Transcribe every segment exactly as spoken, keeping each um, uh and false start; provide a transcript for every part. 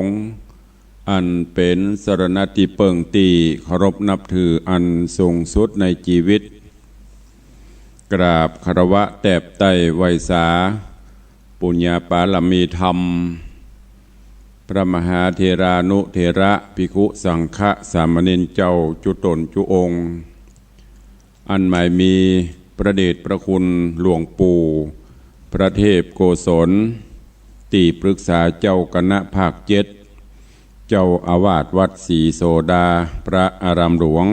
งฆ์ อันเป๋นสรณะตี้เปิ้งตี้เคารพนับถืออันสูงสุดในจีวิต กราบคารวะแตบไต้ไหว้สา ปุญญาปารมีธรรม พระมหาเถรานุเถระ ภิกขุสังฆะ สามเณรเจ้าจุ๊ตนจุ๊องค์ อันหมายมีพระเดชพระคุณหลวงปู่พระเทพโกศล ตี้ปรึกษาเจ้าคณะภาคเจ็ด เจ้าอาวาสวัดศรีโสดา พระอารามหลวง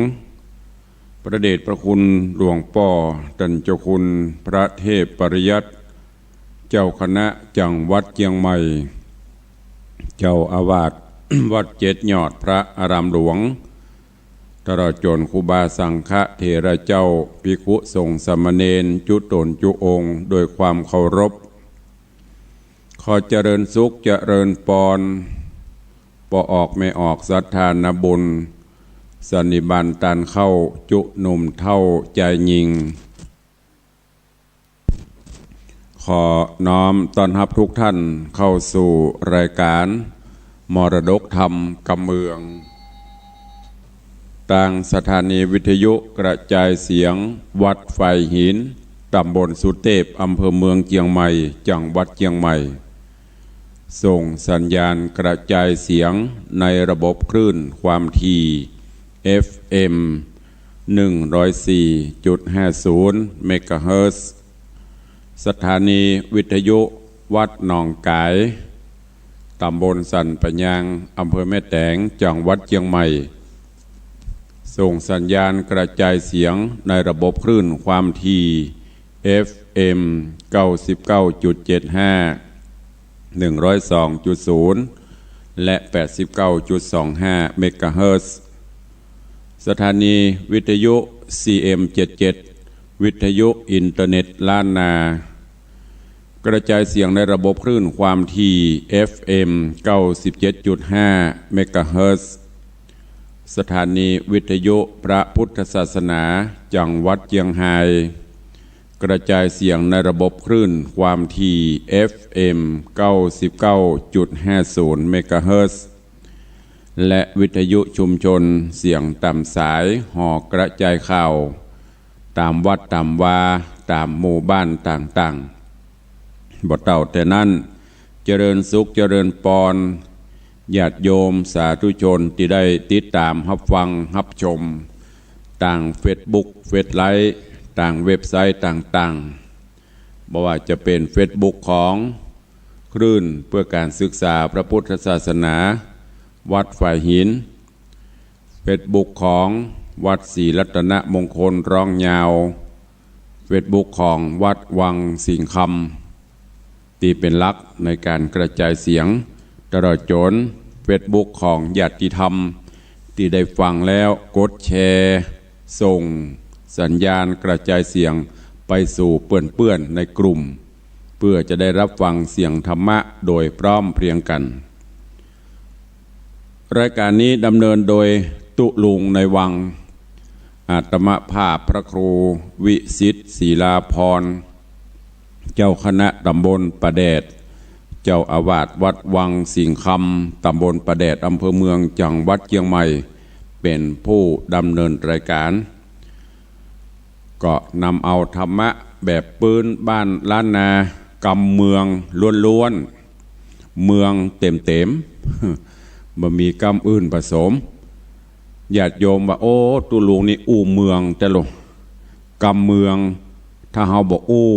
พระเดชพระคุณหลวงป้อต้านเจ้าคุณพระเทพปริยัติ เจ้าคณะจังหวัดเจียงใหม่ เจ้าอาวาสวัดเจ็ดยอดพระอารามหลวง ตลอดจ๋นครูบาสังฆะเถระเจ้า ภิกขุสงฆ์สามเณรจุ๊ตนจุ๊องค์ โดยความเคารพ ขอเจริญสุขเจริญปอน ป้อออกแม่ออกศรัทธานาบุญ สันนิบาตต้านเข้าจุ๊หนุ่มเฒ่าจายญิง ขอน้อมต้อนฮับทุกท่านเข้าสู่รายการมรดกธรรมกำเมือง ตางสถานีวิทยุกระจายเสียงวัดฝายหิน ต๋ำบลสุเตพ อำเภอเมืองเจียงใหม่ จังหวัดเจียงใหม่ ส่งสัญญาณกระจายเสียงในระบบคลื่นความถี่ เอฟเอ็ม หนึ่งร้อยสี่จุดห้าศูนย์ เมกะเฮิรตซ์ สถานีวิทยุวัดหนองก๋าย ต๋ำบลสันป่ายาง อำเภอแม่แตง จังหวัดเจียงใหม่ ส่งสัญญาณกระจายเสียงในระบบคลื่นความถี่ เอฟเอ็ม เก้าสิบเก้าจุดเจ็ดห้า หนึ่งร้อยสองจุดศูนย์ และ แปดสิบเก้าจุดสองห้า เมกะเฮิรตซ์ สถานีวิทยุ ซีเอ็มเจ็ดเจ็ด วิทยุอินเทอร์เน็ตล้านนา กระจายเสียงในระบบคลื่นความถี่ เอฟเอ็ม เก้าสิบเจ็ดจุดห้า เมกะเฮิรตซ์ สถานีวิทยุพระพุทธศาสนาจังหวัดเจียงฮาย กระจายเสียงในระบบคลื่นความถี่ เอฟเอ็ม เก้าสิบเก้าจุดห้าศูนย์ เมกะเฮิรตซ์ และวิทยุชุมชนเสียงต๋ามสายหอกระจายข่าว ต๋ามวัดต๋ามวา ต๋ามหมู่บ้านต่างๆ บ่เต้าแต่นั้น เจริญสุขเจริญปอน ญาติโยมสาธุชนตี้ได้ติดต๋ามฮับฟังฮับชม ตางเฟซบุ๊ก เฟซไลฟ์ ตางเว็บไซต์ต่างๆ บ่ว่าจะเป๋นเฟซบุ๊กของคลื่นเพื่อการศึกษาพระพุทธศาสนา วัดฝายหิน เฟซบุ๊กของวัดศรีรัตนมงคลร้องยาว เฟซบุ๊กของวัดวังสิงห์คำ ตี้เป๋นหลักในก๋านกระจายเสียง ตลอดจ๋นเฟซบุ๊กของญาติธรรม ตี้ได้ฟังแล้วกดแชร์ส่งสัญญาณกระจายเสียงไปสู่เปื้อนๆ ในกลุ่ม เพื่อจะได้ฮับฟังเสียงธรรมะโดยพร้อมเพรียงกั๋น รายก๋านนี้ดำเนินโดยตุ๊ลุงในวัง อาตมาภาพพระครูวิสิทธิ์ ศิลาภรณ์ เจ้าคณะต๋ำบลป่าแดด เจ้าอาวาสวัดวังสิงห์คำ ต๋ำบลป่าแดด อำเภอเมือง จังหวัดเจียงใหม่ เป๋นผู้ดำเนินรายก๋าน ก็นำเอาธรรมะแบบปื๊นบ้านล้านนากำเมืองล้วนๆ เมืองเต๋มๆ บ่มีกำอื่นผสม ญาติโยมว่า โอ้ ตุ๊ลุงนี่อู้เมืองแต๊ลอ กำเมือง ถ้าเฮาบ่อู้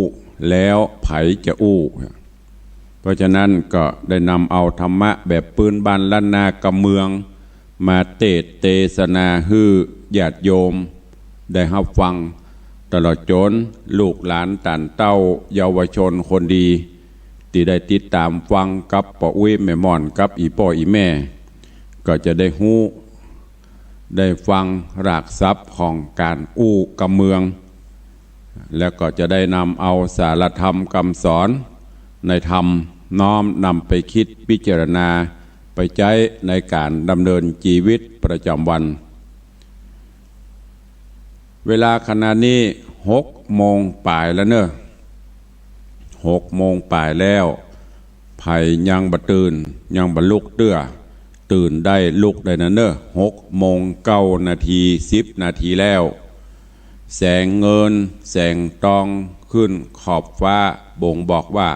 แล้วใผจะอู้ เพราะฉะนั้นก็ได้นำเอาธรรมะแบบปื๊นบ้านล้านนากำเมือง มาเตสน์เตสนาหื้อญาติโยมได้ฮับฟัง ตลอดจ๋นลูกหลานต้านเต้าเยาวชนคนดี ตี้ได้ติดต๋ามฟังกับป้ออุ๊ยแม่ม่อนกับอี่ป้ออี่แม่ ก็จะได้ฮู้ ได้ฟังรากศัพท์ของก๋านอู้กำเมือง แล้วก็จะได้นำเอาสารธรรมกำสอนในธรรมน้อมนำไปกึ๊ดพิจารณาไปใจ๊ในก๋านดำเนินจีวิตประจ๋ำวัน เวลาขณะนี้หกโมงป๋ายแล้วเนาะ หกโมงป๋ายแล้ว ไผ ใผยังบ่ตื่น ยังบ่ลุกเตื้อ ตื่นได้ลุกได้นะเน่อ หกโมงเก้านาที สิบนาทีแล้ว แสงเงินแสงตองขึ้นขอบฟ้า บ่งบอกว่า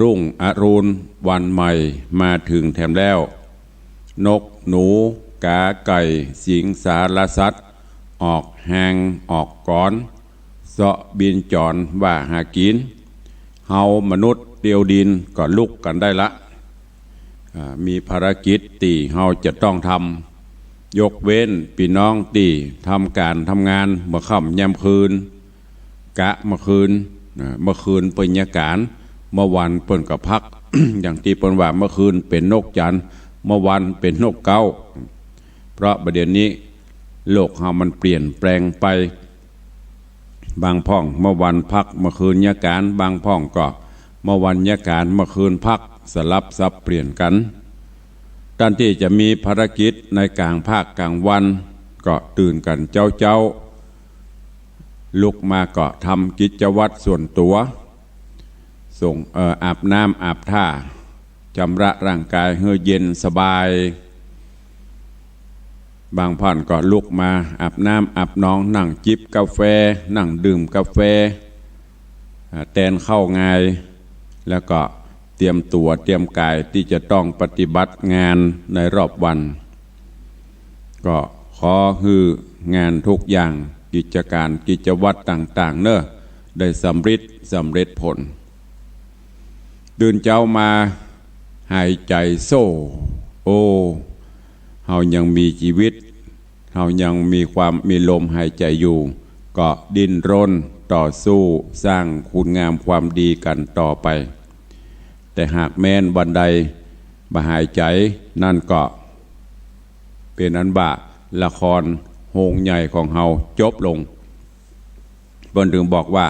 รุ่งอรุณวันใหม่มาถึงแถมแล้ว นกหนูกาไก่สิงสารสัตว์ ออกแฮงออกกอน เซาะบินจรว่าหากิ๋น เฮามนุษย์เตียวดินก็ลุกกั๋นได้ละ อ่า มีภารกิจตี้เฮาจะต้องทำ ยกเว้นปี้น้องตี้ทำก๋านทำงานเมื่อค่ำยามคืน กะเมื่อคืน นะ เมื่อคืนเปิ้นยะก๋าน เมื่อวันเปิ้นก็พัก อย่างตี้เปิ้นว่าเมื่อคืนเป๋นนกจันทร์ เมื่อวันเป๋นนกเก๊า เพราะบ่าเดี่ยวนี้โลกเฮามันเปลี่ยนแปลงไป บางพ่องเมื่อวันพักเมื่อคืนยะก๋าน บางพ่องก็เมื่อวันยะก๋านเมื่อคืนพัก สลับสับเปลี่ยนกั๋น ต้านตี้จะมีภารกิจในก๋างภาคก๋างวัน ก็ตื่นกั๋นเจ๊าๆ ลุกมาก็ทำกิจวัตรส่วนตั๋ว ส่ง เอ่อ อาบน้ำอาบท่า ชำระร่างก๋ายหื้อเย็นสบาย บางพ่องก็ลุกมาอาบน้ำอาบหนอง นั่งจิบกาแฟ นั่งดื่มกาแฟ อ่า แตนข้าวงาย แล้วก็เตรียมตั๋วเตรียมก๋ายตี้จะต้องปฏิบัติงานในรอบวัน ก็ขอหื้องานทุกอย่าง กิจก๋านกิจวัตรต่างๆ เน่อ ได้สำริดสำเร็จผล ตื่นเจ๊ามาหายใจ๋โซ่ โอ้ เฮายังมีจีวิต เฮายังมีความมีลมหายใจ๋อยู่ ก็ดิ้นรนต่อสู้สร้างคุณงามความดีกั๋นต่อไป แต่หากแม้นวันใดบ่หายใจ๋ นั่นก็เป๋นอันว่าละครโฮงใหญ่ของเฮาจบลง เปิ้นถึงบอกว่า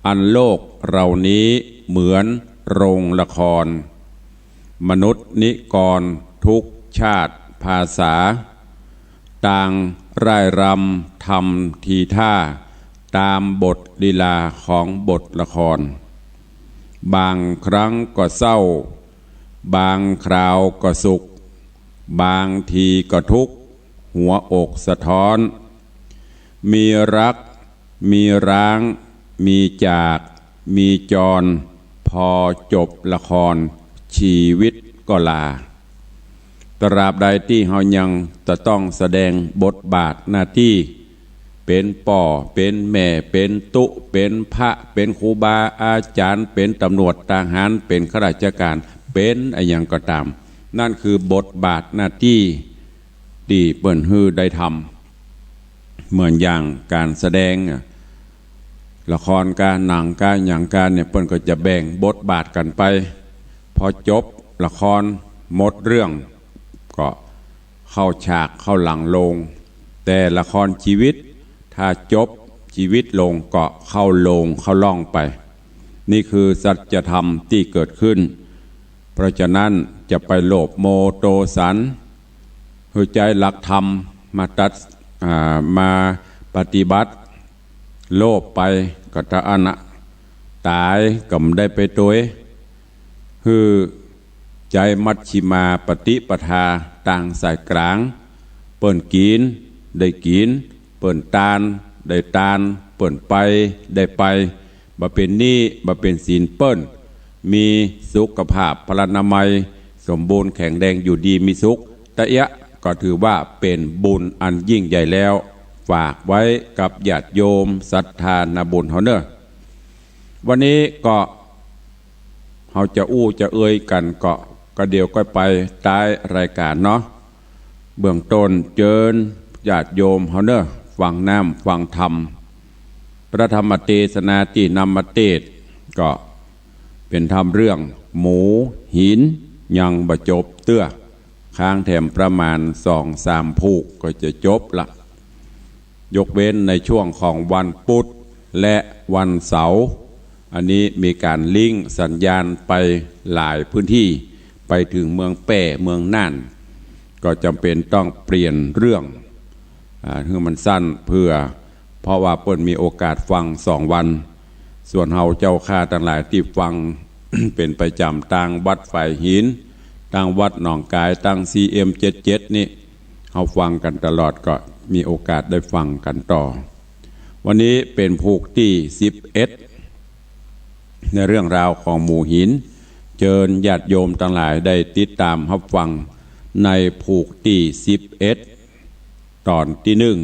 อันโลกเรานี้เหมือนโรงละคร มนุษย์นิกรทุกชาติภาษา ต่างร่ายรำทำทีท่า ตามบทลีลาของบทละคร บางครั้งก็เศร้า บางคราวก็สุข บางทีก็ทุกข์ หัวอกสะท้อน มีรัก มีร้าง มีจาก มีจร พอจบละคร ชีวิตก็ลา ตราบใดตี้เฮายังจะต้องแสดงบทบาทหน้าตี้ เป๋นป้อ เป๋นแม่ เป๋นตุ๊ เป๋นพระ เป๋นครูบาอาจ๋ารย์ เป๋นตำรวจ ทหาร เป๋นข้าราชก๋าน เป๋นอะหยังก็ต๋าม นั่นคือบทบาทหน้าตี้ตี้เปิ้นหื้อได้ทำ เหมือนอย่างก๋านแสดงอะ ละครกา หนังกา หยังกาเนี่ย เปิ้นก็จะแบ่งบทบาทกั๋นไป พอจบละครหมดเรื่อง ก็เข้าฉากเข้าหลังโรง แต่ละครจีวิต ถ้าจบจีวิตลงก็เข้าโลงเข้าล่องไป นี่คือสัจธรรมตี้เกิดขึ้น เพราะฉะนั้นจะไปโลภโมโทสัน หื้อใจ๊หลักธรรมมาตัด อ่า มาปฏิบัติ โลภไปก็ตะอั้นนะ ต๋ายก็บ่ได้ไปตวย หื้อใจ๊มัชฌิมาปฏิปทาตางสายก๋าง เปิ้นกิ๋นได้กิ๋น เปิ้นตานได้ตาน เปิ้นไปได้ไป บ่เป๋นหนี้บ่เป๋นสินเปิ้น มีสุขภาพพลานามัยสมบูรณ์แข็งแรงอยู่ดีมีสุข ตะเอียะก็ถือว่าเป๋นบุญอันยิ่งใหญ่แล้ว ฝากไว้กับญาติโยมศรัทธานาบุญเฮาเน่อ วันนี้ก็เฮาจะอู้จะเอ่ยกั๋นก็ ก็เดี๋ยวก็ไปท้ายรายก๋านเนาะ เบื้องต้นเจิญญาติโยมเฮาเน่อ ฟังน้ำฟังธรรม พระธรรมเตสนาตี้นำมาเตสน์ก็เป๋นธรรมเรื่องหมูหิน ยังบ่จบเตื้อ ค้างแถมประมาณสองสามผูกก็จะจบละ ยกเว้นในช่วงของวันพุธและวันเสาร์ อันนี้มีก๋านลิงก์สัญญาณไปหลายพื้นที่ ไปเถิงเมืองแป้ เมืองน่าน ก็จ๋ำเป๋นต้องเปลี่ยนเรื่อง อ่า หื้อมันสั้นเปื้อ เพราะว่าเปิ้นมีโอกาสฟังสองวัน ส่วนเฮาเจ้าข้าตังหลายตี้ฟัง เป๋นประจ๋ำตางวัดฝายหิน ตางวัดหนองก๋าย ตาง ซี เอ็ม เจ็ดเจ็ด นี่ เฮาฟังกั๋นตลอด ก็มีโอกาสได้ฟังกั๋นต่อ วันนี้เป๋นผูกตี้สิบเอ็ด ในเรื่องราวของหมู่หิน เจิญญาติโยมตังหลายได้ติดต๋ามฮับฟังในผูกตี้สิบเอ็ด ต๋อนตี้นึ่ง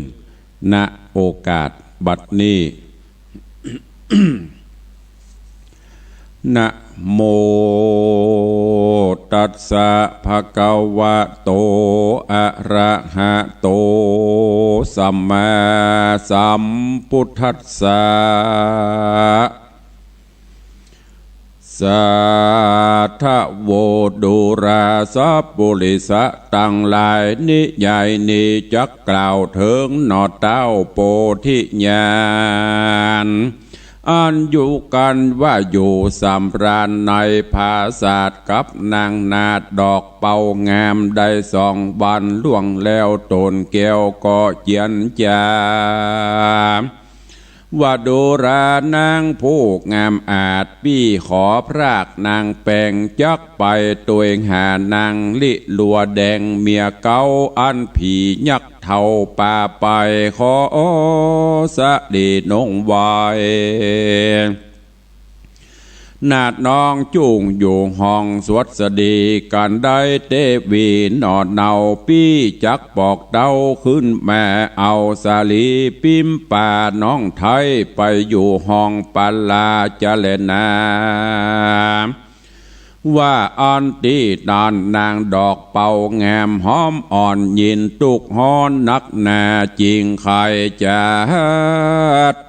ณ โอกาสบัดนี้ นะโมตัสสะ ภะคะวะโต อะระหะโต สัมมาสัมพุทธัสสะ สาธะโว ดูราสะปุริสะตังหลาย นิยายนี้จักกล่าวเถิงหนอเต้าโพธิญาณ อันอยู่กั๋นว่าอยู่สำราญในผาสาทกับนางนาฏดอกเป๋างาม ได้สองวันล่วงแล้ว ต๋นแก้วก็เจียนจ๋า ว่าดูรานางผู้งามอาจ ปี้ขอพรากนางแปง จักไปตวยหานางลิลัวแดง เมียเก๊าอันผียักษ์เฒ่าปาไป ขอสะดีนงไหว นาฏน้องจุ่งอยู่ห้องสวัสดีกั๋นได้ เตวีหนอเนาปี้จักปอกเต้าขึ้นมา เอาสาลีปิ้มป่าน้องไท้ ไปอยู่ห้องปาลาจะแลนา ว่าอันตี้นั้นนางดอกเป๋างาม หอมอ่อนยินตุ๊กฮ้อนนักหนา จึงใค่จะ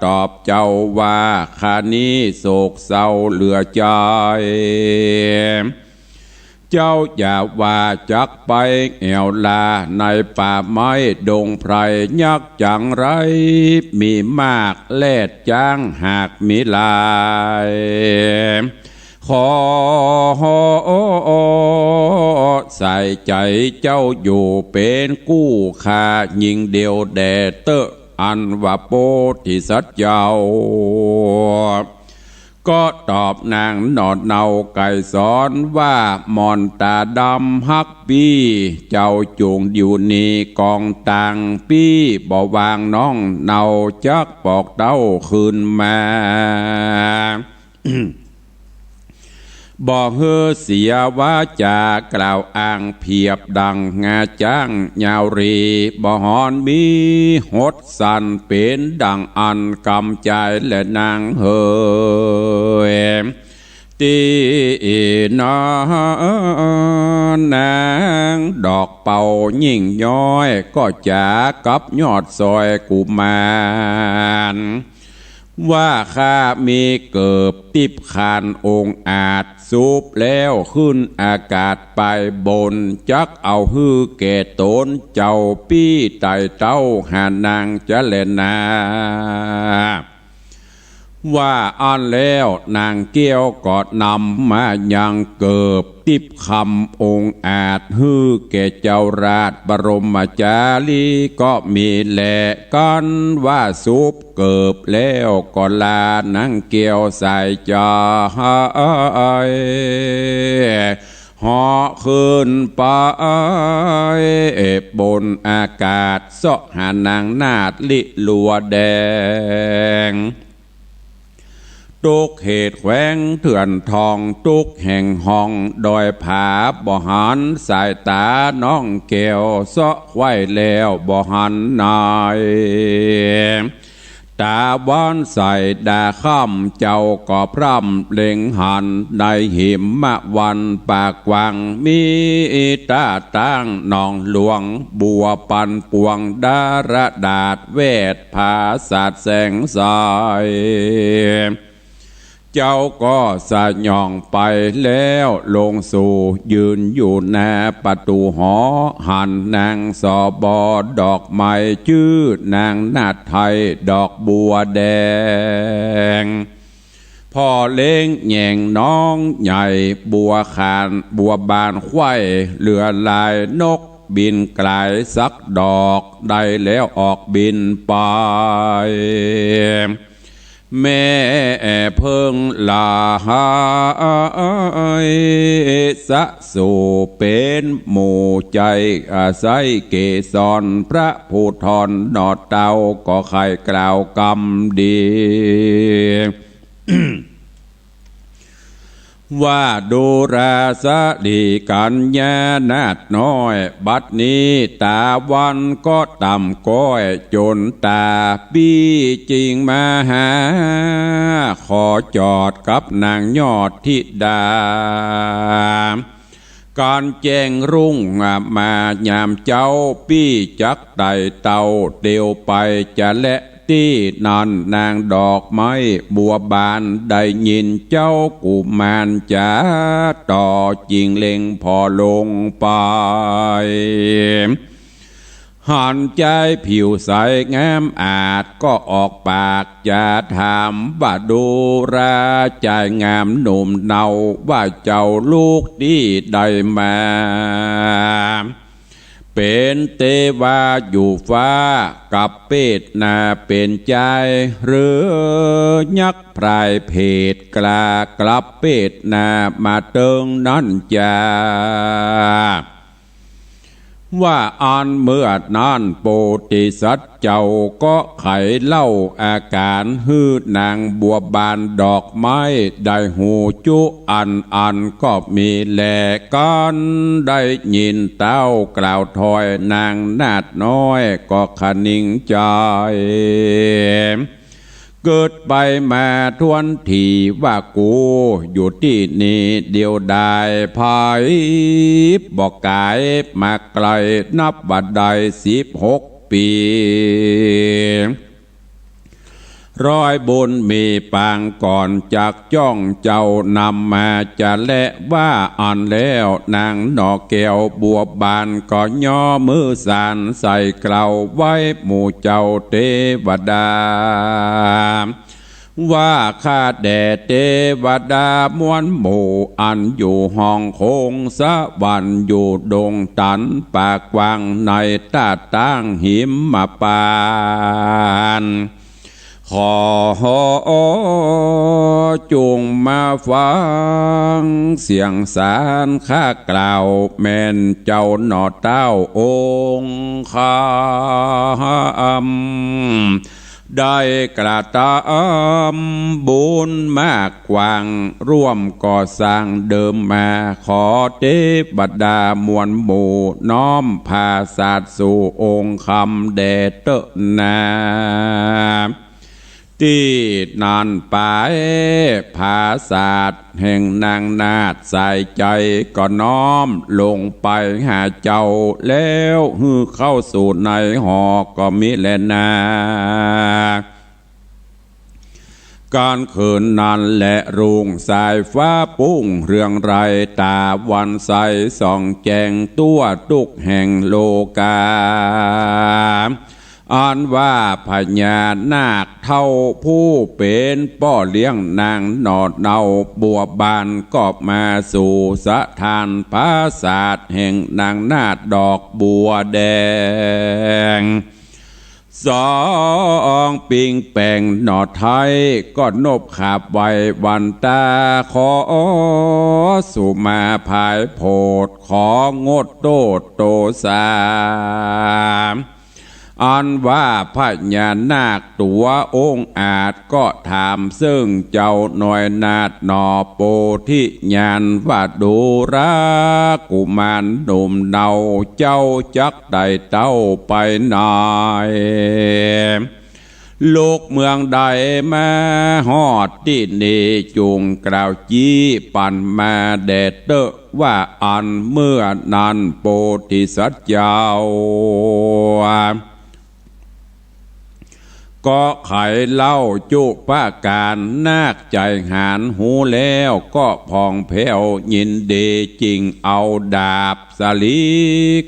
ตอบเจ้าว่า ข้านี้โศกเศร้าเหลือใจ๋ เจ้าอย่าว่าจักไปแอ่วลา ในป่าไม้ดงไพรยักษ์จั๋งไร มีมากแลดจ๊างหากมีหลาย ขอใส่ใจ๋เจ้าอยู่เป๋นกู้ข้าญิงเดียวแด่เต๊อะ อันว่าโพธิสัตว์เจ้า ก็ตอบนางหนอเนาไกรสรว่า หม่อนต๋าดำฮักปี้ เจ้าจุ่งอยู่นี่กองตัง ปี้บ่วางน้องเนา จักปอกเต้าคืนมา บ่หื้อเสียวาจากล่าวอ้างเผียบดั่งงาจ๊างยาวรี บ่หอนมีหดสั่นเป๋นดั่งอันกำจายแลนางเหย ตี้นั้นนางดอกเป๋ายิ่งย้อย ก็จ๋ากับยอดซอยกุมาร ว่าข้ามีเกิบติ๊บขานองอาจ สูบแล้วขึ้นอากาศไปบน จักเอาหื้อแก่ต๋นเจ้าปี้ไต่เต้าหานางจะแลนา ว่าอั้นแล้วนางแก้วก็นำมายังเกิบติ๊บคำองอาจ หื้อแก่เจ้าราชบรมจารีก็มีแล กั๋นว่าสูบเกิบแล้วก็ลานางแก้วสายใจ๋ เหาะขึ้นไปบนอากาศ เซาะหานางนาฏลิลัวแดง ตุ๊กเขตแคว้นเถื่อนทอง ตุ๊กแห่งห้องดอยผา บ่หันสายต๋าน้องแก้ว เซาะไขว่แล้วบ่หันนาย ต๋าวันใส่ดาค่ำ เจ้าก็พร่ำเล็งหัน ในหิมะวันป่ากว้าง มีต๋าตั้งหนองหลวง บัวปันปวงดาระดาษ แวดผาสาทแสงใส เจ้าก็สะหย่องไปแล้วลงสู่ ยืนอยู่หน้าประตู๋หอ หันนางสบดอกไม้ จื้อนางนาฏไทยดอกบัวแดง ผ่อเล็งแหย่งน้องใหญ่บัวขาน บัวบานไขว่เหลือลาย นกบินกลายสักดอก ได้แล้วออกบินไป แม่เพิ่งหลาย สะสู่เป๋นหมู่ใจ๋ อาศัยเกสรพระภูธรหน่อเต้า ก็ใค่กล่าวกำดี ว่าดูราสะหลีกัญญานาถน้อย บัดนี้ต๋าวันก็ต่ำก้อย จ๋นต๋าปี้จึงมาหา ขอจอดกับนางยอดธิดา ก๋านแจ้งรุ่งมายามเจ๊า ปี้จักไต่เต้าเตียวไปจะแล ตี้นั่นนางดอกไม้บัวบาน ได้ยินเจ้ากุมารจ๋า ต่อจึงเล็งผ่อลงไป หันจายผิวใสงามอาจ ก็ออกปากจะถามว่า ดูราจายงามหนุ่มเนา ว่าเจ้าลูกตี้ได้มา เป๋นเตวาอยู่ฟ้า กับเปตนาเป๋นจาย หรือยักษ์พรายเผดกล้ากลับเปตนามาเติงนั้นจา ว่าอันเมื่อนั้นโพธิสัตว์เจ้าก็ใค่เล่าอาก๋านหื้อนางบัวบานดอกไม้ได้ฮู้จุอันอันก็มีแล ก๋านได้ยินเต้ากล่าวถ้อยนางนาถน้อยก็คะนิงใจ๋ เกิดไปมาถ้วนทีว่ากูอยู่ตี้นี่เดียวดาย ไผบ่ก๋ายมาไก๋นับว่าได้สิบหกปี๋ ร้อยบุญมีปางก่อนจักจ้องเจ้านำมาจะแล ว่าอั้นแล้วนางหน่อแก้วบัวบานก็ย่อมือสานใส่เกล้าไหว้หมู่เจ้าเตวดา ว่าข้าแด่เตวดามวลหมู่อันอยู่ห้องคงสวรรค์อยู่ดงตันป่ากว้างในตาดตั้งหิมมาปาน ขอจุ่งมาฟังเสียงสานข้ากล่าวแม่นเจ้าหน่อเต้าองค์คำ ได้กระตำบุญมากกว้าง ร่วมก่อสร้างเดิมมา ขอเตวดามวลหมู่น้อมผาสาทสู่องค์คำแด่เต๊อะนา ตี้นั่นไป ผาสาทแห่งนางนาถสายใจ๋ก็น้อมลงไปหาเจ้า แล้วหื้อเข้าสู่ในหอก็มีแลนา ก๋านคืนนั้นแลรุ่งสายฟ้าปุ้งเรืองไร ต๋าวันใสส่องแจ้งทั่วทุกแห่งโลกา อันว่าพญานาคเฒ่าผู้เป๋นป้อเลี้ยงนางหน่อเนาบัวบานก็มาสู่สถานผาสาทแห่งนางนาถดอกบัวแดง สองปิงแปงหน่อไท้ก็นบขาบไหว้วันตา ขอสุมาภายโผด ของดโต้ษโตสา อันว่าพญานาคตั๋วองอาจก็ถามเซิ่งเจ้าน้อยนาถหน่อโพธิญาณว่า ดูรากุมารหนุ่มเนา เจ้าจักไต่เต้าไปไหน ลุกเมืองใดมาฮอดตี้นี่ จุ่งกล่าวจี๊ปันมาแด่เต๊อะ ว่าอั้นเมื่อนั้นโพธิสัตว์เจ้า ก็ใค่เล่าจุประก๋าน นาคใจ๋หานฮู้แล้วก็ผ่องแผ้วยินดี จึ่งเอาดาบสาลี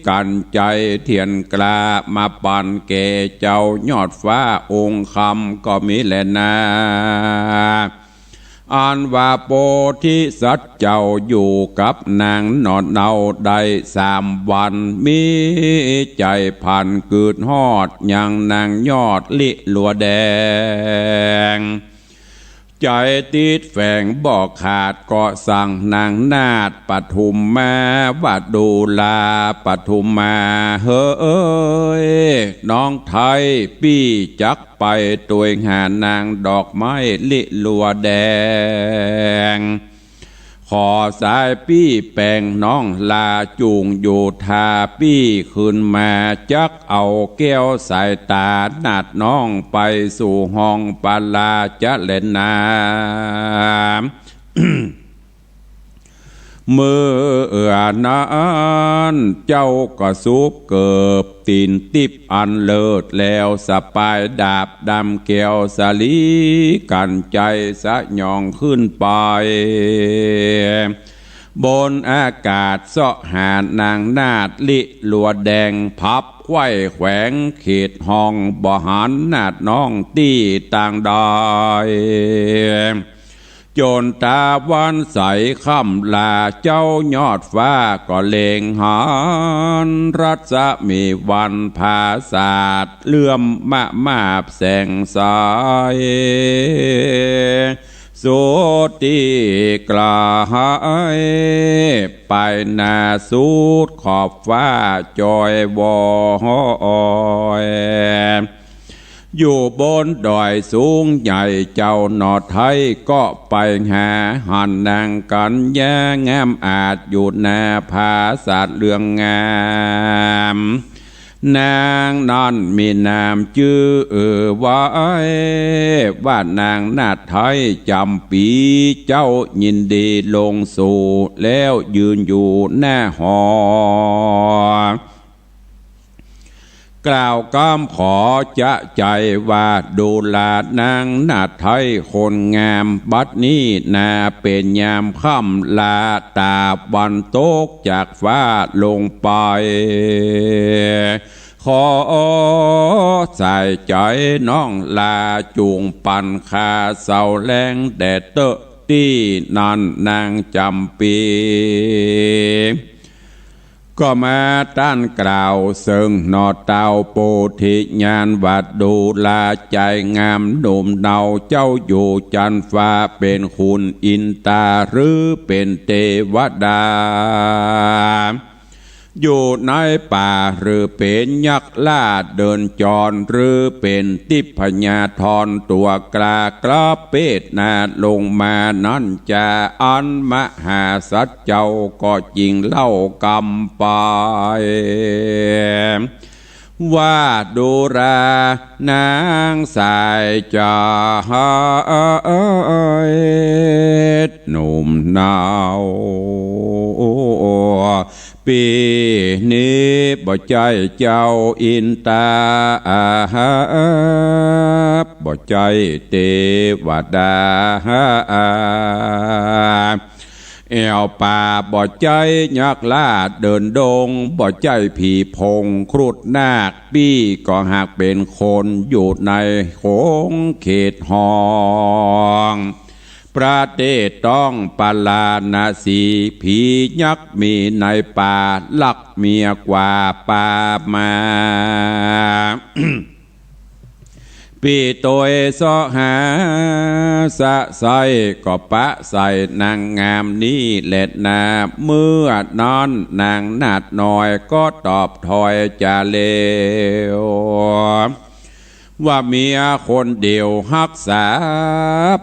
กัญไชยเตียนกล้ามาปันแก่เจ้ายอดฟ้าองค์คำก็มีแลนา อันว่าโพธิสัตว์เจ้าอยู่กับนางหน่อเนาได้สามวัน มีใจ๋ใฝ่ฝันกึดฮอดยังนางยอดลิลัวแดง ใจ๋ติดแฝงบ่ขาด ก็สั่งนางนาฏปทุมมาว่า ดูราปทุมมาเหย น้องไท้ปี้จักไปตวยหานางดอกไม้ลิลัวแดง ขอสายปี้แปงน้องลาจุ่งอยู่ท่าปี้ คืนมาจักเอาแก้วสายต๋า นาฏน้องไปสู่ห้องปาลาจะแลนา เมื่อนั้นเจ้าก็สุบเกิบตี๋นติ๊บอันเลิศ แล้วสะปายดาบดำแก้วสาลี กั๋นใจ๋สยองขึ้นไป บนอากาศเซาะหานางนาฏลิลัวแดง พับไขว้แขวงเขตห้อง บ่หันนาฏน้องตี้ตางใด จ๋นต๋าวันใสค่ำลา เจ้ายอดฟ้าก็เล็งหัน รัศมีวันผาสาด เลื่อมมามาบแสงใส สุดตี้ไก๋ ไปหน้าสุดขอบฟ้าจอยวอย อยู่บนดอยสูงใหญ่ เจ้าหน่อไท้ก็ไปหา หันนางกัญญางามอาจ อยู่หน้าผาสาดเรืองงาม นางนั้นมีนามจื้อว่า ว่านางนาฏไท้จ๋ำปี๋ เจ้ายินดีลงสู่ แล้วยืนอยู่หน้าหอ กล่าวกำขอจะใจ๋ว่า ดูรานางนาฏไท้คนงาม บัดนี้นาเป๋นยามค่ำลา ต๋าวันตกจากฟ้าลงไป ขอสายใจ๋น้องลาจุ่งปันข้าเซาแลงแดดเต๊อะ ตี้นั้นนางจ๋ำปี๋ ก็มาต้านกล่าวเซิงหน่อเต้าโปธิญาณว่า ดูราใจ๋งามหนุ่มเนา เจ้าอยู่จันฟ้าเป๋นขุนอินตา หรือเป๋นเตวดา อยู่ในป่าหรือเป๋นยักษ์ราชเดินจร หรือเป๋นทิพยาธรตั๋วกล้ากระเปดนาลงมานั้นจา อันมหาสัจเจ้าก็จริงเล่ากำไป ว่าดูรานางสายใจ๋หนุ่มเนา ปี๋นี้บ่ใจ้เจ้าอินตา บ่ใจ้เตวดา แอ่วป่าบ่ใจ้ยักษ์ราชเดินดง บ่ใจ้ผีโพงครุฑนาค ปี้ก็หากเป๋นคนอยู่ในขงเขตห้อง ประเทศต้องปาราณสี ผียักษ์มีในป่า ลักเมียกว่าป่ามา ปี้ตวยเซาะหาสะใส้ ก็ปะใส่นางงามนี้แลนา เมื่อนั้นนางนาฏน้อยก็ตอบถอยจาเลว ว่าเมียคนเดียวฮักษา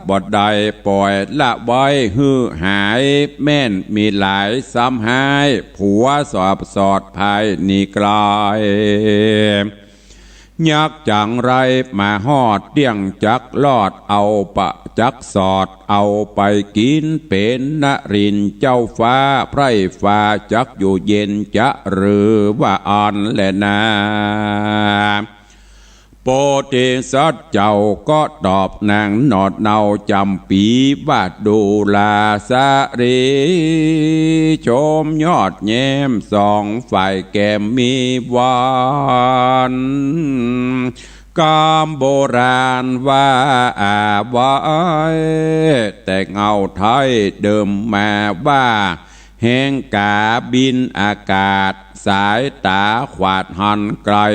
บ่ได้ ป่อยละไว้หื้อหาย แม่นมีหลายซ้ำฮ้าย ผัวสอบสอดภายหนีไกล ยักษ์จั๋งไรมาฮอด เตี้ยงจักรอดเอาปะจักสอด เอาไปกิ๋นเป๋นนรินทร์ เจ้าฟ้าไพร่ฟ้าจักอยู่เย็นจะหรือว่าอั้นแลนา โปธิสัตว์เจ้าก็ตอบนางหนอดเนาจ๋ำปี๋ว่า ดูราสะรี ชมยอดแย้มสองฝ่ายแก้มมีวัน กำโบราณว่าอาไว้ แต่เงาไท้เดิมมาว่า แหงกาบินอากาศ สายต๋าขวาดหันไก๋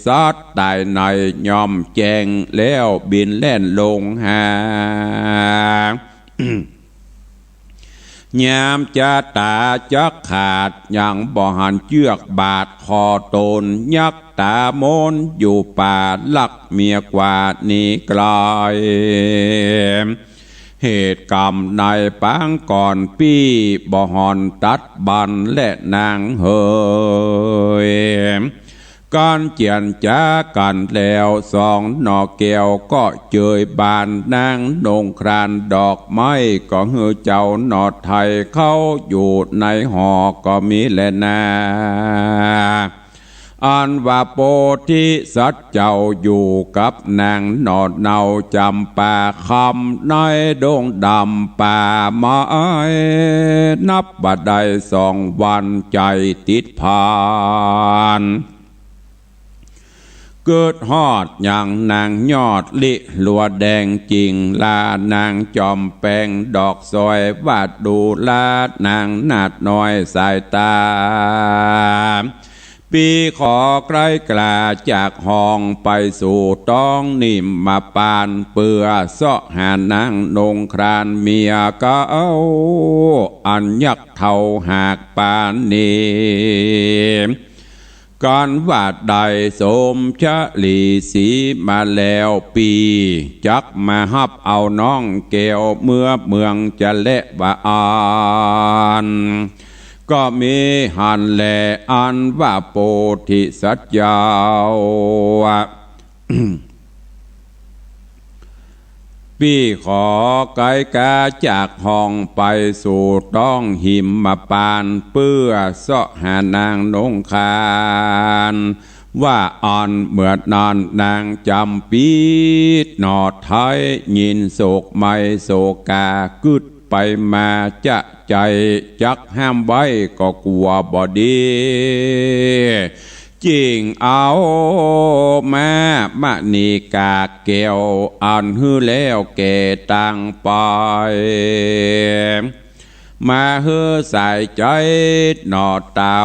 สัตว์ต๋ายในย่อมแจ้ง แล้วบินแล่นลงหา ยามจะต๋าจักขาด ยังบ่หันเจื้อกบาดคอต๋น ยักษ์ต๋ามนอยู่ป่า ลักเมียกว่าหนีไก๋ เหตุกรรมในปางก่อนปี้ บ่หันตัดบั้นแลนางเหย กั๋นเจียรจ๋ากั๋นแล้ว สองหน่อแก้วก็เจยบาน นางนงครานดอกไม้ ก็หื้อเจ้าหน่อไทยเข้าอยู่ในหอก็มีแลนา อันว่าโพธิสัตว์เจ้าอยู่กับนางหน่อเนาจ๋ำปาคำ ในดงดำป่าไม้ นับบ่ได้สองวันใจ๋ติดพัน เกิดฮอดยังนางยอดลิลัวแดง จิ่งลานางจอมแปงดอกซอย ว่าดูลานางนาดน้อยสายต๋า ปี้ขอไก๋กล้าจากห้องไปสู่ต้องนิมมปาน เปื้อเซาะหานางนงครานเมียเก่า อันยักษ์เฒ่าหากปานนี้ กั๋นว่าได้สมชะลีสีมาแล้วปี้ จักมาฮับเอาน้องแก้วเมือเมืองจะแลว่าอั้น ก็มีหั้นแล อันว่าโพธิสัตว์เจ้า ปี้ขอไก๋กล้าจากห้องไปสู่ต้องหิมมปาน เปื้อเซาะหานางนงคราน ว่าอั้น เมื่อนั้นนางจ๋ำปี๋หน่อไทย ยินโศกไมโศกากึ๊ด ไปมาจะใจ๋ จักห้ามไว้ก็กั๋วบ่ดี จิ่งเอาม้ามะนีกากแก้ว อันหื้อแล้วแก่ตางไป มาหื้อสายใจ๋หน่อเต้า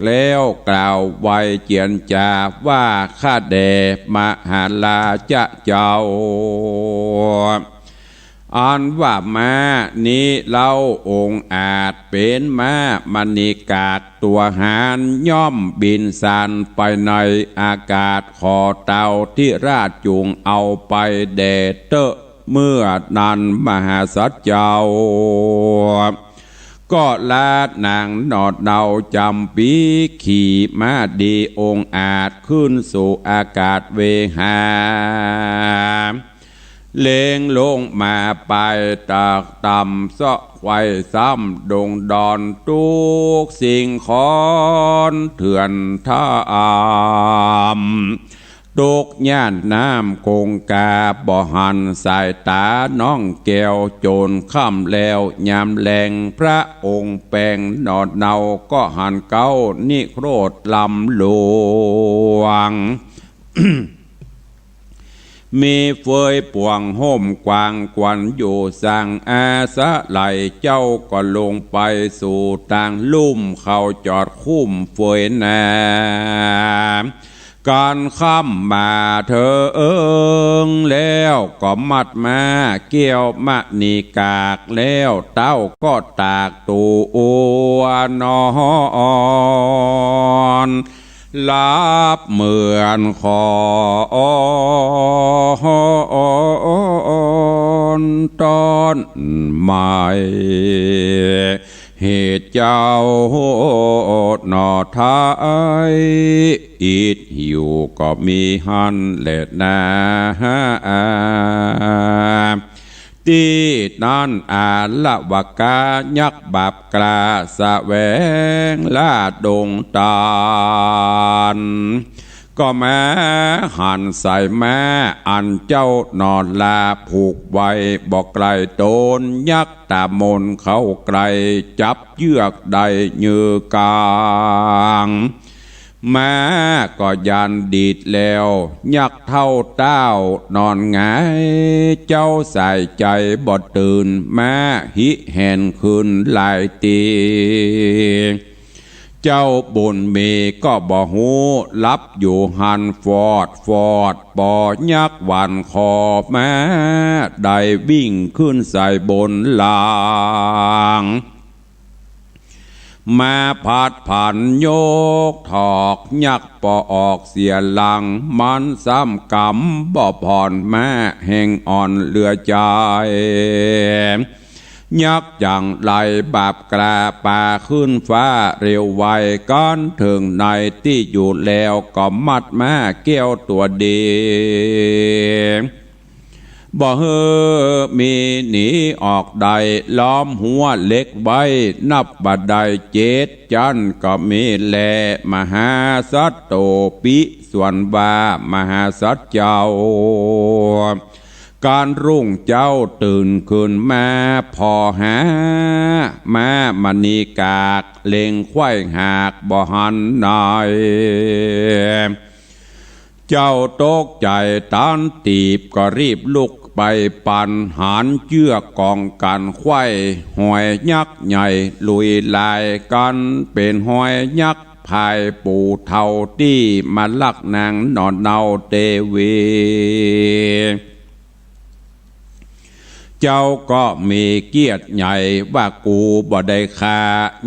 แล้วกล่าวไหว้เจียรจ๋าว่า ข้าแด่มหาราชเจ้า อันว่าม้านี้เล่าองอาจ เป๋นม้ามะนีกากตั๋วหาน ย่อมบินสานไปในอากาศ ขอเต้าธิราชจุ่งเอาไปแด่เต๊อะ เมื่อนั้นมหาสัตว์เจ้า ก็ลานางหน่อเนาจ๋ำปี๋ ขี่ม้าดีองอาจ ขึ้นสู่อากาศเวหา เล็งลงมาปายตากต่ำ เซาะไขว่ซ้ำดงดอน ตุ๊กสิ่งคอนเถื่อนถ้ำ ตกย่านน้ำคงคา บ่หันสายต๋าน้องแก้ว จ๋นค่ำแล้วยามแลง พระองค์แปงหน่อเนา ก็หันเก๊านิโครธล้ำหลวง มีเฟยป่วงฮ่มกว้าง ควรอยู่สังอาสะไหล เจ้าก็ลงไปสู่ตางลุ่ม เข้าจอดคุ้มเฟยนา กั๋นค่ำมาเถิง แล้วก็มัดม้าแก้วมะนีกาก แล้วเต้าก็ตากตั๋วนอน หลับเหมือนขอนต้อนใหม่ เหตุเจ้าหน่อไทย อิดหิวก็มีหั้นแลนา ตี้นั้นอาละวะกายักษ์บาปกล้า แสวงล่าดงตาน ก็มาหันสายม้า อันเจ้าหน่อลาผูกไว้บ่ไกลต๋น ยักษ์ต๋ามนเข้าใกล้ จับเยือกได้ยื้อกาง ม้าก็ยันดีดแล้ว ยักษ์เฒ่าเต้านอนหงาย เจ้าสายใจ๋บ่ตื่น ม้าหิแหนขึ้นหลายตี้ เจ้าบุญมีก็บ่ฮู้ หลับอยู่หั้นฟอดฟอด ปอยักษ์หว่านคอมา ได้วิ่งขึ้นใส่บนหลัง มาผัดผันยกถอก ยักษ์ปอออกเสียหลัง มันซ้ำกำบ่ผ่อน ม้าแฮงอ่อนเหลือใจ๋ ยักษ์จั่งไล่บาบกล้า ป่าขึ้นฟ้าเร็วไว กั๋นเถิงในตี้อยู่แล้ว ก็มัดม้าแก้วตั๋วดี บ่หื้อมีหนีออกได้ ล้อมหัวเหล็กไว้ นับบ่ได้เจ็ดจั๊น ก็มีแล มหาสัตว์โตปิ ส่วนว่ามหาสัตว์เจ้า กั๋นรุ่งเจ๊าตื่นขึ้นมา ผ่อหาม้ามณีกาก เล็งไขว้หากบ่หันไหน เจ้าตกใจ๋ตันตีบ ก็รีบลุกไปปั๋น หันเจื้อกก๋องกั๋นไขว้ ฮอยยักษ์ใหญ่ลุยลาย กั๋นเป๋นฮอยยักษ์ ภายปู่เฒ่าตี้มาลักนางหน่อเนาเตวี เจ้าก็มีเกียรติใหญ่ ว่ากูบ่ได้ฆ่า